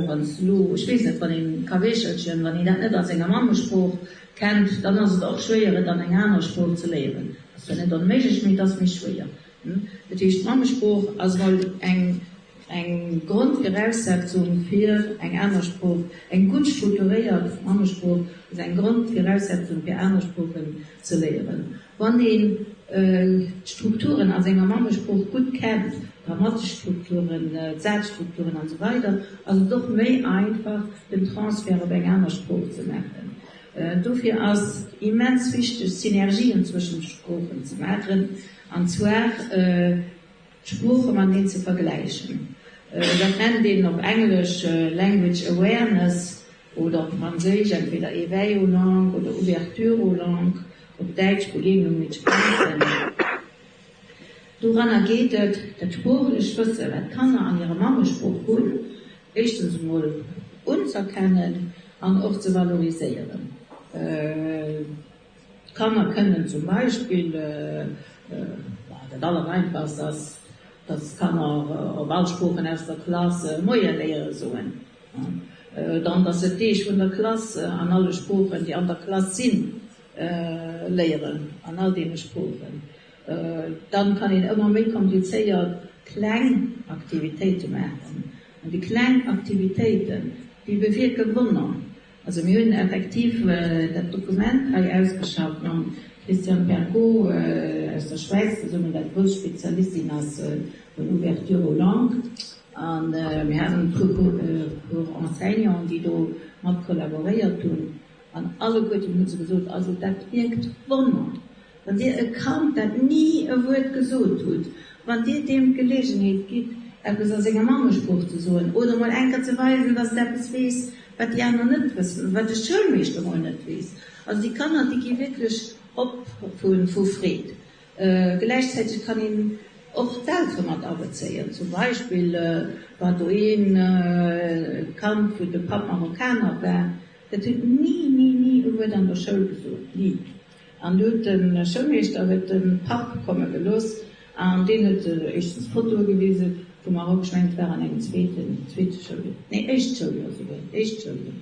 Wann s de elo, ech weess net, wann een Kaweechelchen, wann een dat net a senger Mammesprooch kennt, dann ass et och schwéier, et an enger anerer Sprooch ze léieren. Ass zwar net onméiglech, mee et ass méi schwéier. Dat heescht, d'Mammesprooch ass emol eng eng Grondviraussetzung fir eng aner Sprooch, eng gutt strukturéiert Mammesprooch ass eng Grondviraussetzung fir aner Sproochen ze léieren. Wann een d'Strukturen a senger Mammesprooch gutt kennt, d'grammatesch Strukturen, d'Sazstrukturen an esou weider, ass et och méi einfach den Transfert op eng aner Sprooch ze maachen. Dofir ass immens wichteg Synergien zwëschent de Sproochen ze maachen, an zwar d'Sprooche mateneen ze vergläichen. Dat nennt een op Englesch Language Awareness oder op Franséisch entweder Éveil aux langues oder Ouverture aux langues, op Däitsch Begegnung mit Sprachen. Doranner geet et, dat sproochlecht Wësse wat d'Kanner an hirer Mammesprooch hunn, éischtens emol unz'erkennen an och ze valoriséieren. D'Kanner kënnen zum Beispill, dat Allereinfachst ass, dass d'Kanner op all Sproochen aus der Klass Moie léiere soen. Dann, dass se d'Deeg vun der Klass an alle Sproochen, déi an der Klass sinn, léieren, an all deene Sproochen. Dann kann een ëmmer méi komplizéiert kleng Aktivitéite maachen. An déi kleng Aktivitéiten, déi bewierke Wonner. Also mir hunn effektiv dat Dokument hei ausgeschafft mam Christiane Pergaud aus der Schwäiz zesummen, dat grouss Spezialistin ass vun Ouverture aux langues. A mir haten e puer Enseignanten, déi do mat kollaboréiert hunn. An alleguerten hu se gesot, also dat wierkt Wonner. Wann Dir e Kand, dat ni e Wuert gesot hutt, wann Dir deem d'Geleegenheet gitt, eppes a senger Mammesprooch ze soen oder mol eng Kéier ze weisen, dass et eppes weess, wat déi aner net wëssen oder wat de Schoulmeeschter mol net weess, also déi Kanner, déi gi wierklech op vu Freed. Gläichzäiteg kann een och d'Eltere mat abezéien. Zum Beispill war do een Kand, wou de Papp Marokkaner war, dat huet ni, ni, ni e Wuert an der Schoul gesot, ni. An du huet de Schoulmeeschter huet de Papp komme gelooss an deen huet éischtens Fotoe gewise vum Maroc, ech mengen et war an engem zweeten, zweete Schouljoer, nee éischt Schouljoer souguer, éischt Schouljoer,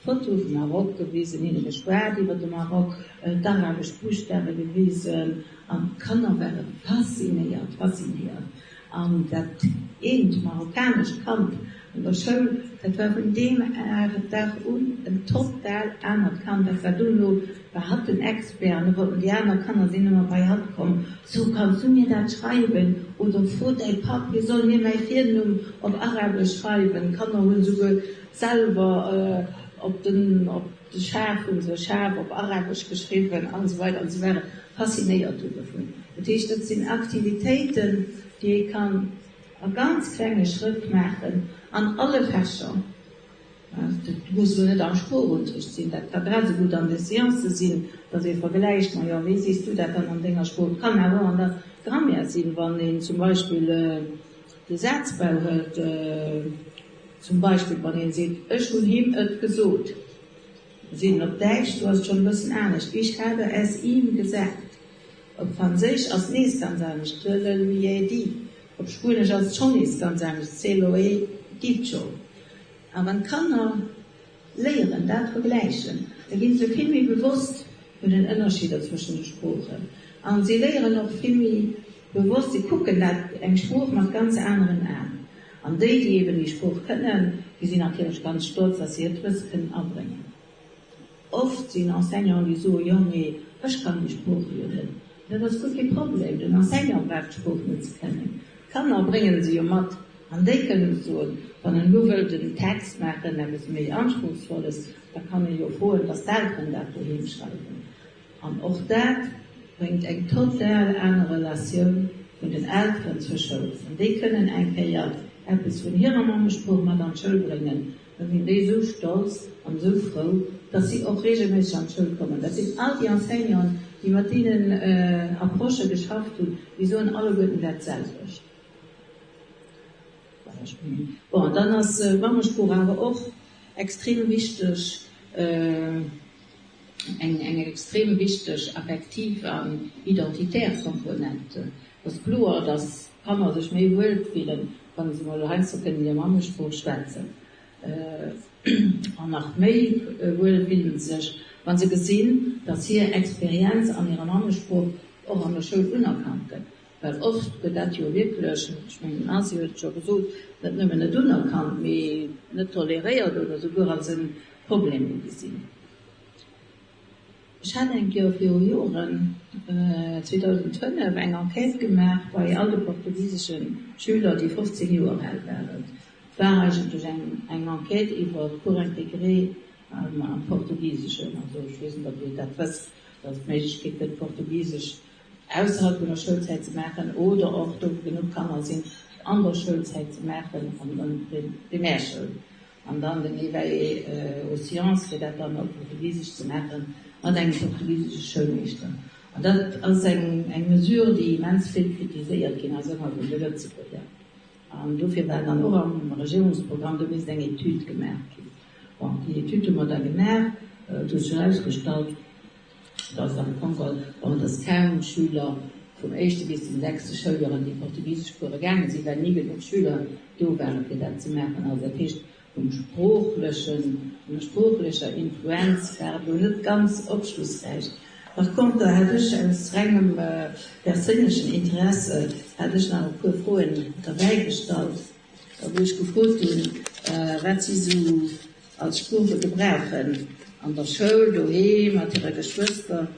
Fotoe vum Maroc gewisen, hinne geschwat iwwer de Maroc, d'arabesch Buschtawe gewisen an d'Kanner ware faszinéiert, faszinéiert. An dat eent marokkanescht Kand an der Schoul, dat war vun deem Dag un en total anert Kand. Dat war dono war hatt den Expert an da wollten déi aner Kanner sinn ëmmer bei hatt komm, So, kanns du mir dat schreiwen? Oder fro däi Papp, hie soll mir mäi Virnumm op Arabesch schreiwen. D'Kanner hunn esouguer selwer op den, op de Schaf hu se Schaf op Arabesch geschriwwen an esou weider an se ware faszinéiert do dovun. Dat heescht, dat sinn Aktivitéiten, déi ee kann a ganz klenge Schrëtt maachen an alle Fächer. Dat muss elo net am Sproochunterricht sinn, dat ka grad esou gutt an de Sciences sinn, datt ee vergläicht, Majo, wéi sees du dat dann an denger Sprooch? Et kann awer och an der Grammaire sinn, wann een zum Beispill de Sazbau hëlt, Zum Beispill wann een seet, Ech hunn him et gesot. Seet een op Däitsch, do ass et schonn e bëssen anescht, Ich habe es ihm gesagt. Op Franséisch ass et nees ganz anescht, Je le lui ai dit. Op Spuenesch ass et schonn nees ganz anescht, Se lo he dicho. A wann d'Kanner léieren dat vergläichen, da ginn se vill méi bewosst vun den Ënnerscheeder zwëschen de Sproochen a si léieren och vill méi bewosst, si kucken dat eng Sprooch mat ganz aneren Aen. An déi, déi eben déi Sprooch kënnen, déi sinn natierlech ganz stolz, dass se hiert Wësse kënnen abréngen. Oft sinn Enseignanten, déi soen, jo mee ech kann déi Sprooch jo net. Dat ass guer kee Problem, den Enseignant brauch d'Sprooch net ze kennen. D'Kanner bréngen se jo mat an déi kënnen soen, wann en elo wëllt en Text maachen, eppes méi Anspruchsvolles, da kann e jo froen, dass d'Elteren dat doheem schreiwen. An och dat bréngt eng total aner Relatioun vun den Elteren zur Schoul. Wann déi kënnen eng Kéier eppes vun hirer Mammesprooch mat an d'Schoul bréngen, da sinn déi esou stolz an esou frou, dass si och regelméisseg an d'Schoul kommen. Dat sinn all déi Enseignanten, déi mat deenen Approchë geschafft hunn, déi soen alleguerten dat selwecht. Bon, dann ass d'Mammesprooch awer och extrem wichteg. Eng eng extrem wichteg affektiv an identitär Komponent. Et ass kloer, datt Kanner sech méi wuel fillen, wa se mol heiansdo kënnen hir Mammesprooch schwätzen. An nach méi wuel fillen se sech, wa se gesinn, datt hir Experienz an hirer Mammesprooch och an der Schoul unerkannt gëtt. Well oft gëtt dat jo wierklech, ech mengen den Asi huet et scho gesot, net nëmmen net unerkannt, mee net toleréiert oder souguer als e Problem ugesinn. Ech hat eng Kéier viru Joren, 2005, eng Enquête gemaach bei all de portugisesche Schüler, déi 15 Joer al waren. Et war eigentlech eng Enquête iwwer d'Cours intégrés am Portugiseschen. Also ech weess net, ob Dir dat wësst, datt et d'Méiglechkeet gëtt, Portugisesch ausserhalb vun der Schoulzäit ze maachen oder och do wou genuch Kanner sinn, an der Schoulzäit ze maachen an der Primärschoul an dann den Éveil aux sciences, fir dat dann op Portugisesch ze maachen mat engem portugisesche Schoulmeeschter. An dat ass eng eng Mesure, déi immens vill kritiséiert ginn ass, ëmmer vun de Lëtzebuerger. An dofir war dann och am Regierungsprogramm, do misst eng Etüd gemaach ginn. Bon, déi Etüd hu mer da gemaach. Et huet sech erausgestallt, dass am Fong geholl, dass kaum Schüler vum éischte bis zum sechste Schouljoer an déi portugisesch Course gaange sinn, well ni genuch Schüler do waren, fir dat ze maachen. Also dat heescht, Vum sproochlechen, vun der sproochlecher Influenz war et elo net ganz opschlussräich. Par conter hat ech aus rengem perséinlechen Interesse hat ech nach e puer Froen derbäi gestallt, wou ech gefrot hunn, wat si sou als Sprooche gebrauchen an der Schoul, doheem, mat hire Geschwëster.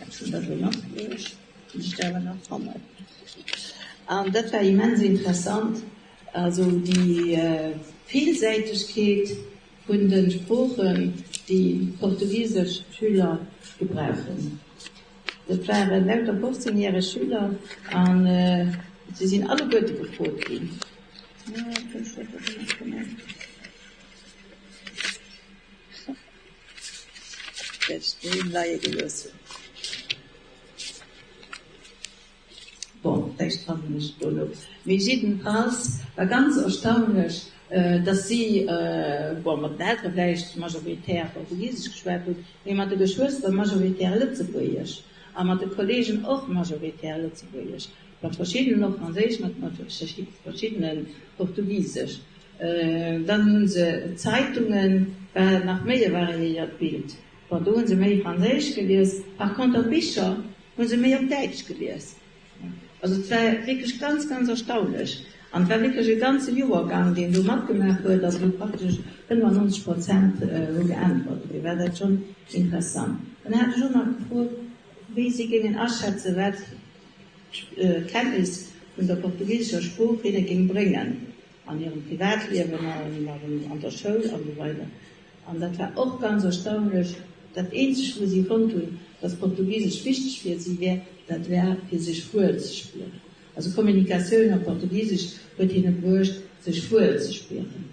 Ech hunn dat elo matbruecht, muss ech dat awer nach fannen. An dat war immens interessant. Also déi Villsäitegkeet vun de Sproochen, déi portugisesch Schüler gebrauchen. Dat ware lauter 15 järeg Schüler a si sinn alleguerte gefrot ginn. Wäert ech doheem leie gelooss hunn. Bon, vläicht fannen ech et dono. Mee jiddenfalls war ganz erstaunlech, dass si, bon, mat den Eltere vläicht majoritär Portugisesch geschwat hunn, mee mat de Geschwëster majoritär Lëtzebuergesch a mat de Kollegen och majoritär Lëtzebuergesch, mat verschiddenen och Franséisch, mat verschiddene Portugisesch. Dann hu se Zeitungen, war nach méi e variéiert Bild. Bon, do hu se méi Franséisch gelies, par conter Bicher Hu se méi op Däitsch gelies. Also et war wierklech ganz, ganz erstaunlech. An et war wierklech e ganze Joergang, deen do matgemaach huet, also wou praktesch 95 Prozent hu geäntwert. Dofir war dat schonn interessant. Dann hat ech och nach gefrot, wéi si géingen aschätzen, wat d'Kenntnis vun der portugisescher Sprooch hinne géing bréngen an hirem Privatliewen, an der Schoul an esou weider. An dat war och ganz erstaunlech, dat eenzegt wou si fonnt hunn, dass Portugisesch wichteg fir si wär, dat war fir sech wuel ze spieren. Also Kommunikatioun op Portugisesch huet hinne bruecht, sech wuel ze spieren.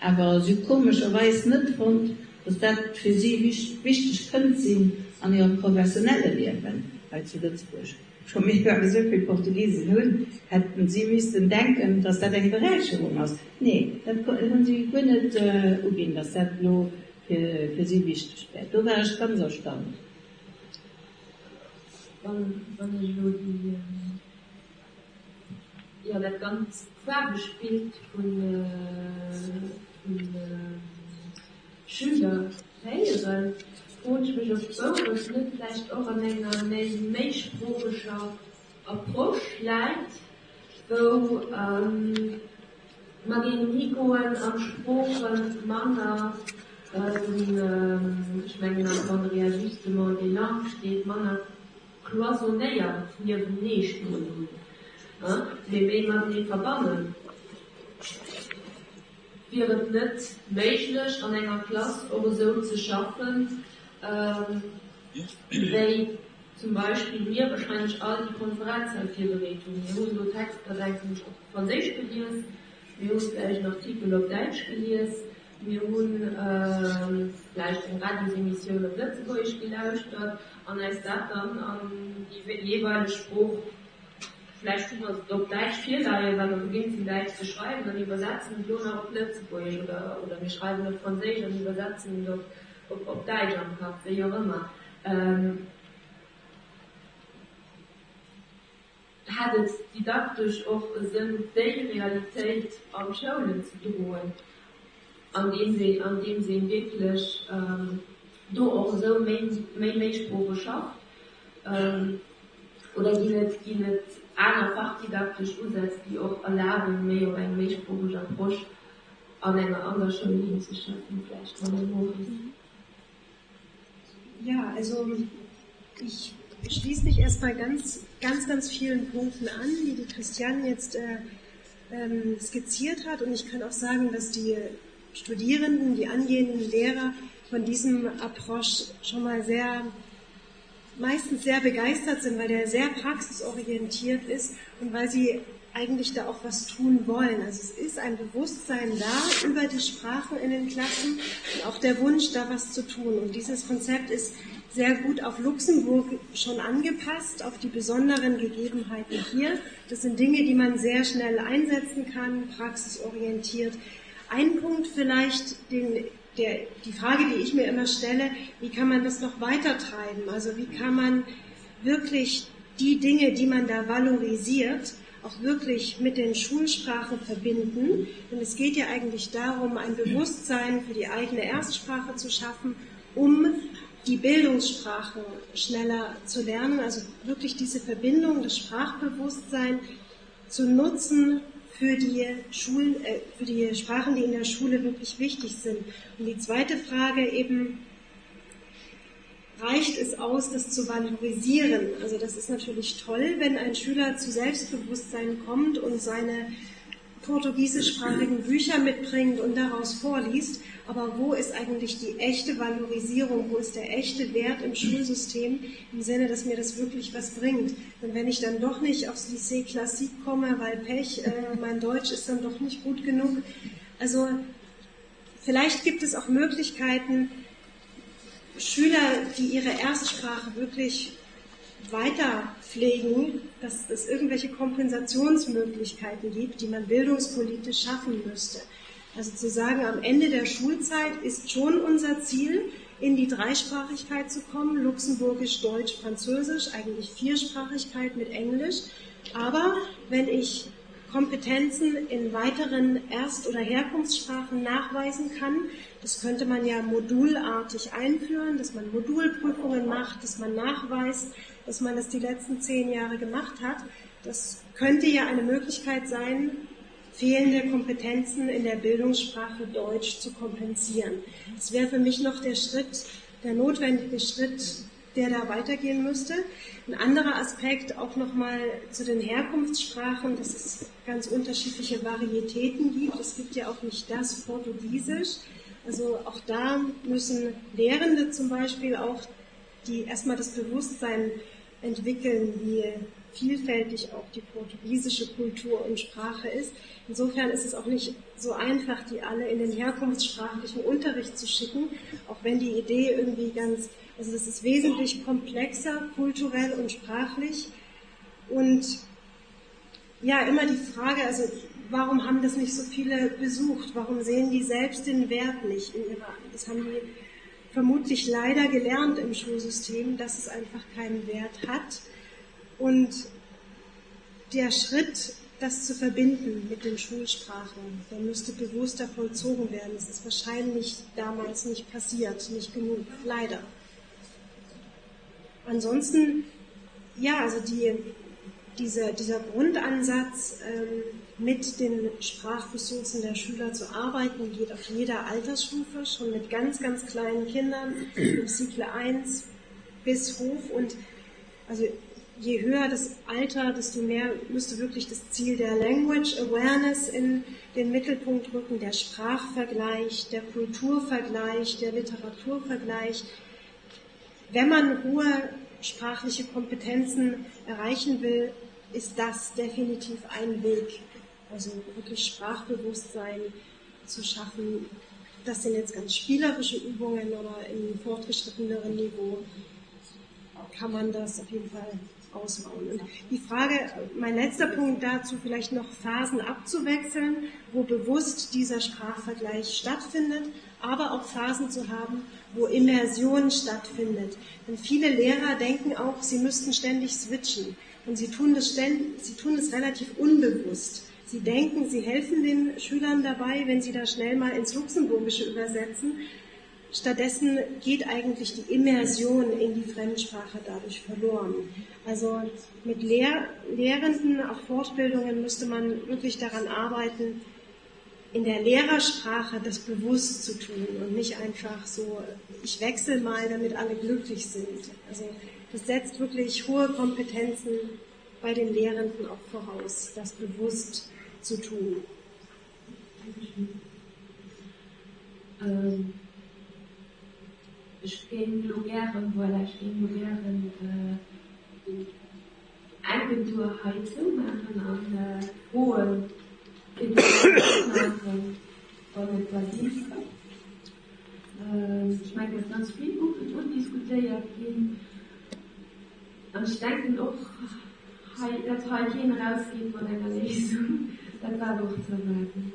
Awer si hu komescherweis net fonnt, dass dat fir si wichteg kënnt sinn an hirem professionelle Liewen hei zu Lëtzebuerg. Scho mir jo esou vill Portugisen hunn, hätten si missten denken, dass dat eng Beräicherung ass. Nee, dat hunn si guer net uginn, dass dat elo fir si wichteg wär. Do war ech ganz erstaunt. Wann ech elo déi, jo, dat ganz faarweg Bild vun Schüler héieren, froen ech mech, ob d'Wourecht net vläicht och an enger méi méisproocheger Approche läit, wou mer géingen higoen an d'Sprooche manner, ech mengen am Plan de réajustement des langues steet, manner cloisonnéiert niewenee stoen hunn, mee méi matenee verbannen. Wier et net méiglech, an enger Klass och esou ze schaffen, wéi zum Beispill mir wahrscheinlech all déi Konferenz hei virbereet hunn? Mir hunn do Texter, denken ech, op Franséisch gelies, mir hu vläicht en Artikel op Däitsch gelies, mir hu vläicht eng Radiosemissioun op Lëtzebuergesch gelauschtert an äis dat dann an déi jeeweileg Sprooch Vläicht hu mer et op Däitsch virleien, well mer gewinnt sinn Däitsch ze schreiwen an iwwersetzen et elo nach op Lëtzebuergesch oder oder mir schreiwen op Franséisch an iwwersetzen et op op op Däitsch am Kapp, wéi och ëmmer. Hätt et didaktesch och e Sënn, déi Realitéit an d'Schoulen ze droen, andeems een andeems ee wierklech do och esou méi méi méisproocheg schafft? Oder ginn et ginn et aner fachdidaktesch Usätz, déi och erlaben, méi op eng méisproocheg Approche an enger an der Schoul hinzeschaffen? Vläicht Madame Moris. Ja, also ich schließe mich erstmal ganz, ganz, ganz vielen Punkten an, die die Christiane jetzt äh, ähm, skizziert hat. Und ich kann auch sagen, dass die Studierenden, die angehenden Lehrer von diesem Approche schon mal sehr meistens sehr begeistert sind, weil der sehr praxisorientiert ist und weil sie eigentlich da auch was tun wollen. Also es ist ein Bewusstsein da über die Sprachen in den Klassen und auch der Wunsch, da was zu tun. Und dieses Konzept ist sehr gut auf Luxemburg schon angepasst, auf die besonderen Gegebenheiten hier. Das sind Dinge, die man sehr schnell einsetzen kann, praxisorientiert. Ein Punkt vielleicht, den der, die Frage, die ich mir immer stelle, wie kann man das noch weiter treiben? Also wie kann man wirklich die Dinge, die man da valorisiert, auch wirklich mit den Schulsprachen verbinden. Denn es geht ja eigentlich darum, ein Bewusstsein für die eigene Erstsprache zu schaffen, um die Bildungssprachen schneller zu lernen, also wirklich diese Verbindung, das Sprachbewusstsein zu nutzen für die Schulen, äh, für die Sprachen, die in der Schule wirklich wichtig sind. Und die zweite Frage eben, reicht es aus, das zu valorisieren? Also das ist natürlich toll, wenn ein Schüler zu Selbstbewusstsein kommt und seine portugiesischsprachigen Bücher mitbringt und daraus vorliest. Aber wo ist eigentlich die echte Valorisierung? Wo ist der echte Wert im Schulsystem im Sinne, dass mir das wirklich was bringt? Und wenn ich dann doch nicht aufs Lycée Classique komme, weil Pech, äh, mein Deutsch ist dann doch nicht gut genug. Also vielleicht gibt es auch Möglichkeiten, Schüler, die ihre Erstsprache wirklich weiter pflegen, dass es irgendwelche Kompensationsmöglichkeiten gibt, die man bildungspolitisch schaffen müsste. Also zu sagen, am Ende der Schulzeit ist schon unser Ziel, in die Dreisprachigkeit zu kommen, Luxemburgisch, Deutsch, Französisch, eigentlich Viersprachigkeit mit Englisch. Aber wenn ich Kompetenzen in weiteren Erst- oder Herkunftssprachen nachweisen kann. Das könnte man ja modulartig einführen, dass man Modulprüfungen macht, dass man nachweist, dass man das die letzten zehn Jahre gemacht hat. Das könnte ja eine Möglichkeit sein, fehlende Kompetenzen in der Bildungssprache Deutsch zu kompensieren. Das wäre für mich noch der Schritt, der notwendige Schritt, der da weitergehen müsste. Ein anderer Aspekt auch nochmal zu den Herkunftssprachen, dass es ganz unterschiedliche Varietäten gibt. Es gibt ja auch nicht das Portugiesisch. Also auch da müssen Lehrende zum Beispiel auch die erstmal das Bewusstsein entwickeln, wie vielfältig auch die portugiesische Kultur und Sprache ist. Insofern ist es auch nicht so einfach, die alle in den herkunftssprachlichen Unterricht zu schicken, auch wenn die Idee irgendwie ganz, also das ist wesentlich komplexer kulturell und sprachlich. Und ja, immer die Frage, also warum haben das nicht so viele besucht? Warum sehen die selbst den Wert nicht in ihrer, das haben die vermutlich leider gelernt im Schulsystem, dass es einfach keinen Wert hat. Und der Schritt, das zu verbinden mit den Schulsprachen, der müsste bewusster vollzogen werden. Das ist wahrscheinlich damals nicht passiert, nicht genug, leider. Ansonsten, ja, also die, diese, dieser Grundansatz, ähm, mit den Sprachressourcen der Schüler zu arbeiten, geht auf jeder Altersstufe, schon mit ganz, ganz kleinen Kindern, im Cycle 1 bis hoch. Und also je höher das Alter, desto mehr müsste wirklich das Ziel der Language Awareness in den Mittelpunkt rücken, der Sprachvergleich, der Kulturvergleich, der Literaturvergleich. Wenn man hohe sprachliche Kompetenzen erreichen will, ist das definitiv ein Weg. Also wirklich Sprachbewusstsein zu schaffen. Das sind jetzt ganz spielerische Übungen oder im fortgeschritteneren Niveau kann man das auf jeden Fall ausbauen. Und die Frage, mein letzter Punkt dazu, vielleicht noch Phasen abzuwechseln, wo bewusst dieser Sprachvergleich stattfindet, aber auch Phasen zu haben, wo Immersion stattfindet. Denn viele Lehrer denken auch, sie müssten ständig switchen. Und sie tun das, ständig, sie tun das relativ unbewusst. Sie denken, sie helfen den Schülern dabei, wenn sie da schnell mal ins Luxemburgische übersetzen. Stattdessen geht eigentlich die Immersion in die Fremdsprache dadurch verloren. Also mit Lehr Lehrenden, auch Fortbildungen, müsste man wirklich daran arbeiten, in der Lehrersprache das bewusst zu tun und nicht einfach so, ich wechsle mal, damit alle glücklich sind. Also das setzt wirklich hohe Kompetenzen bei den Lehrenden auch voraus, das bewusst zu tun. Dankeschön. Ähm, ech géing elo gären, voilà, ech géing elo gären den enken Tour hei zoumaachen an d'Froen fir déi opmaachen, wann et der ginn. Ech mengen, et ass ganz vill undiskutéiert ginn an ech denken och hei, datt hei keen erausgeet mat enger Léisung. Dat war awer och ze erwaarden.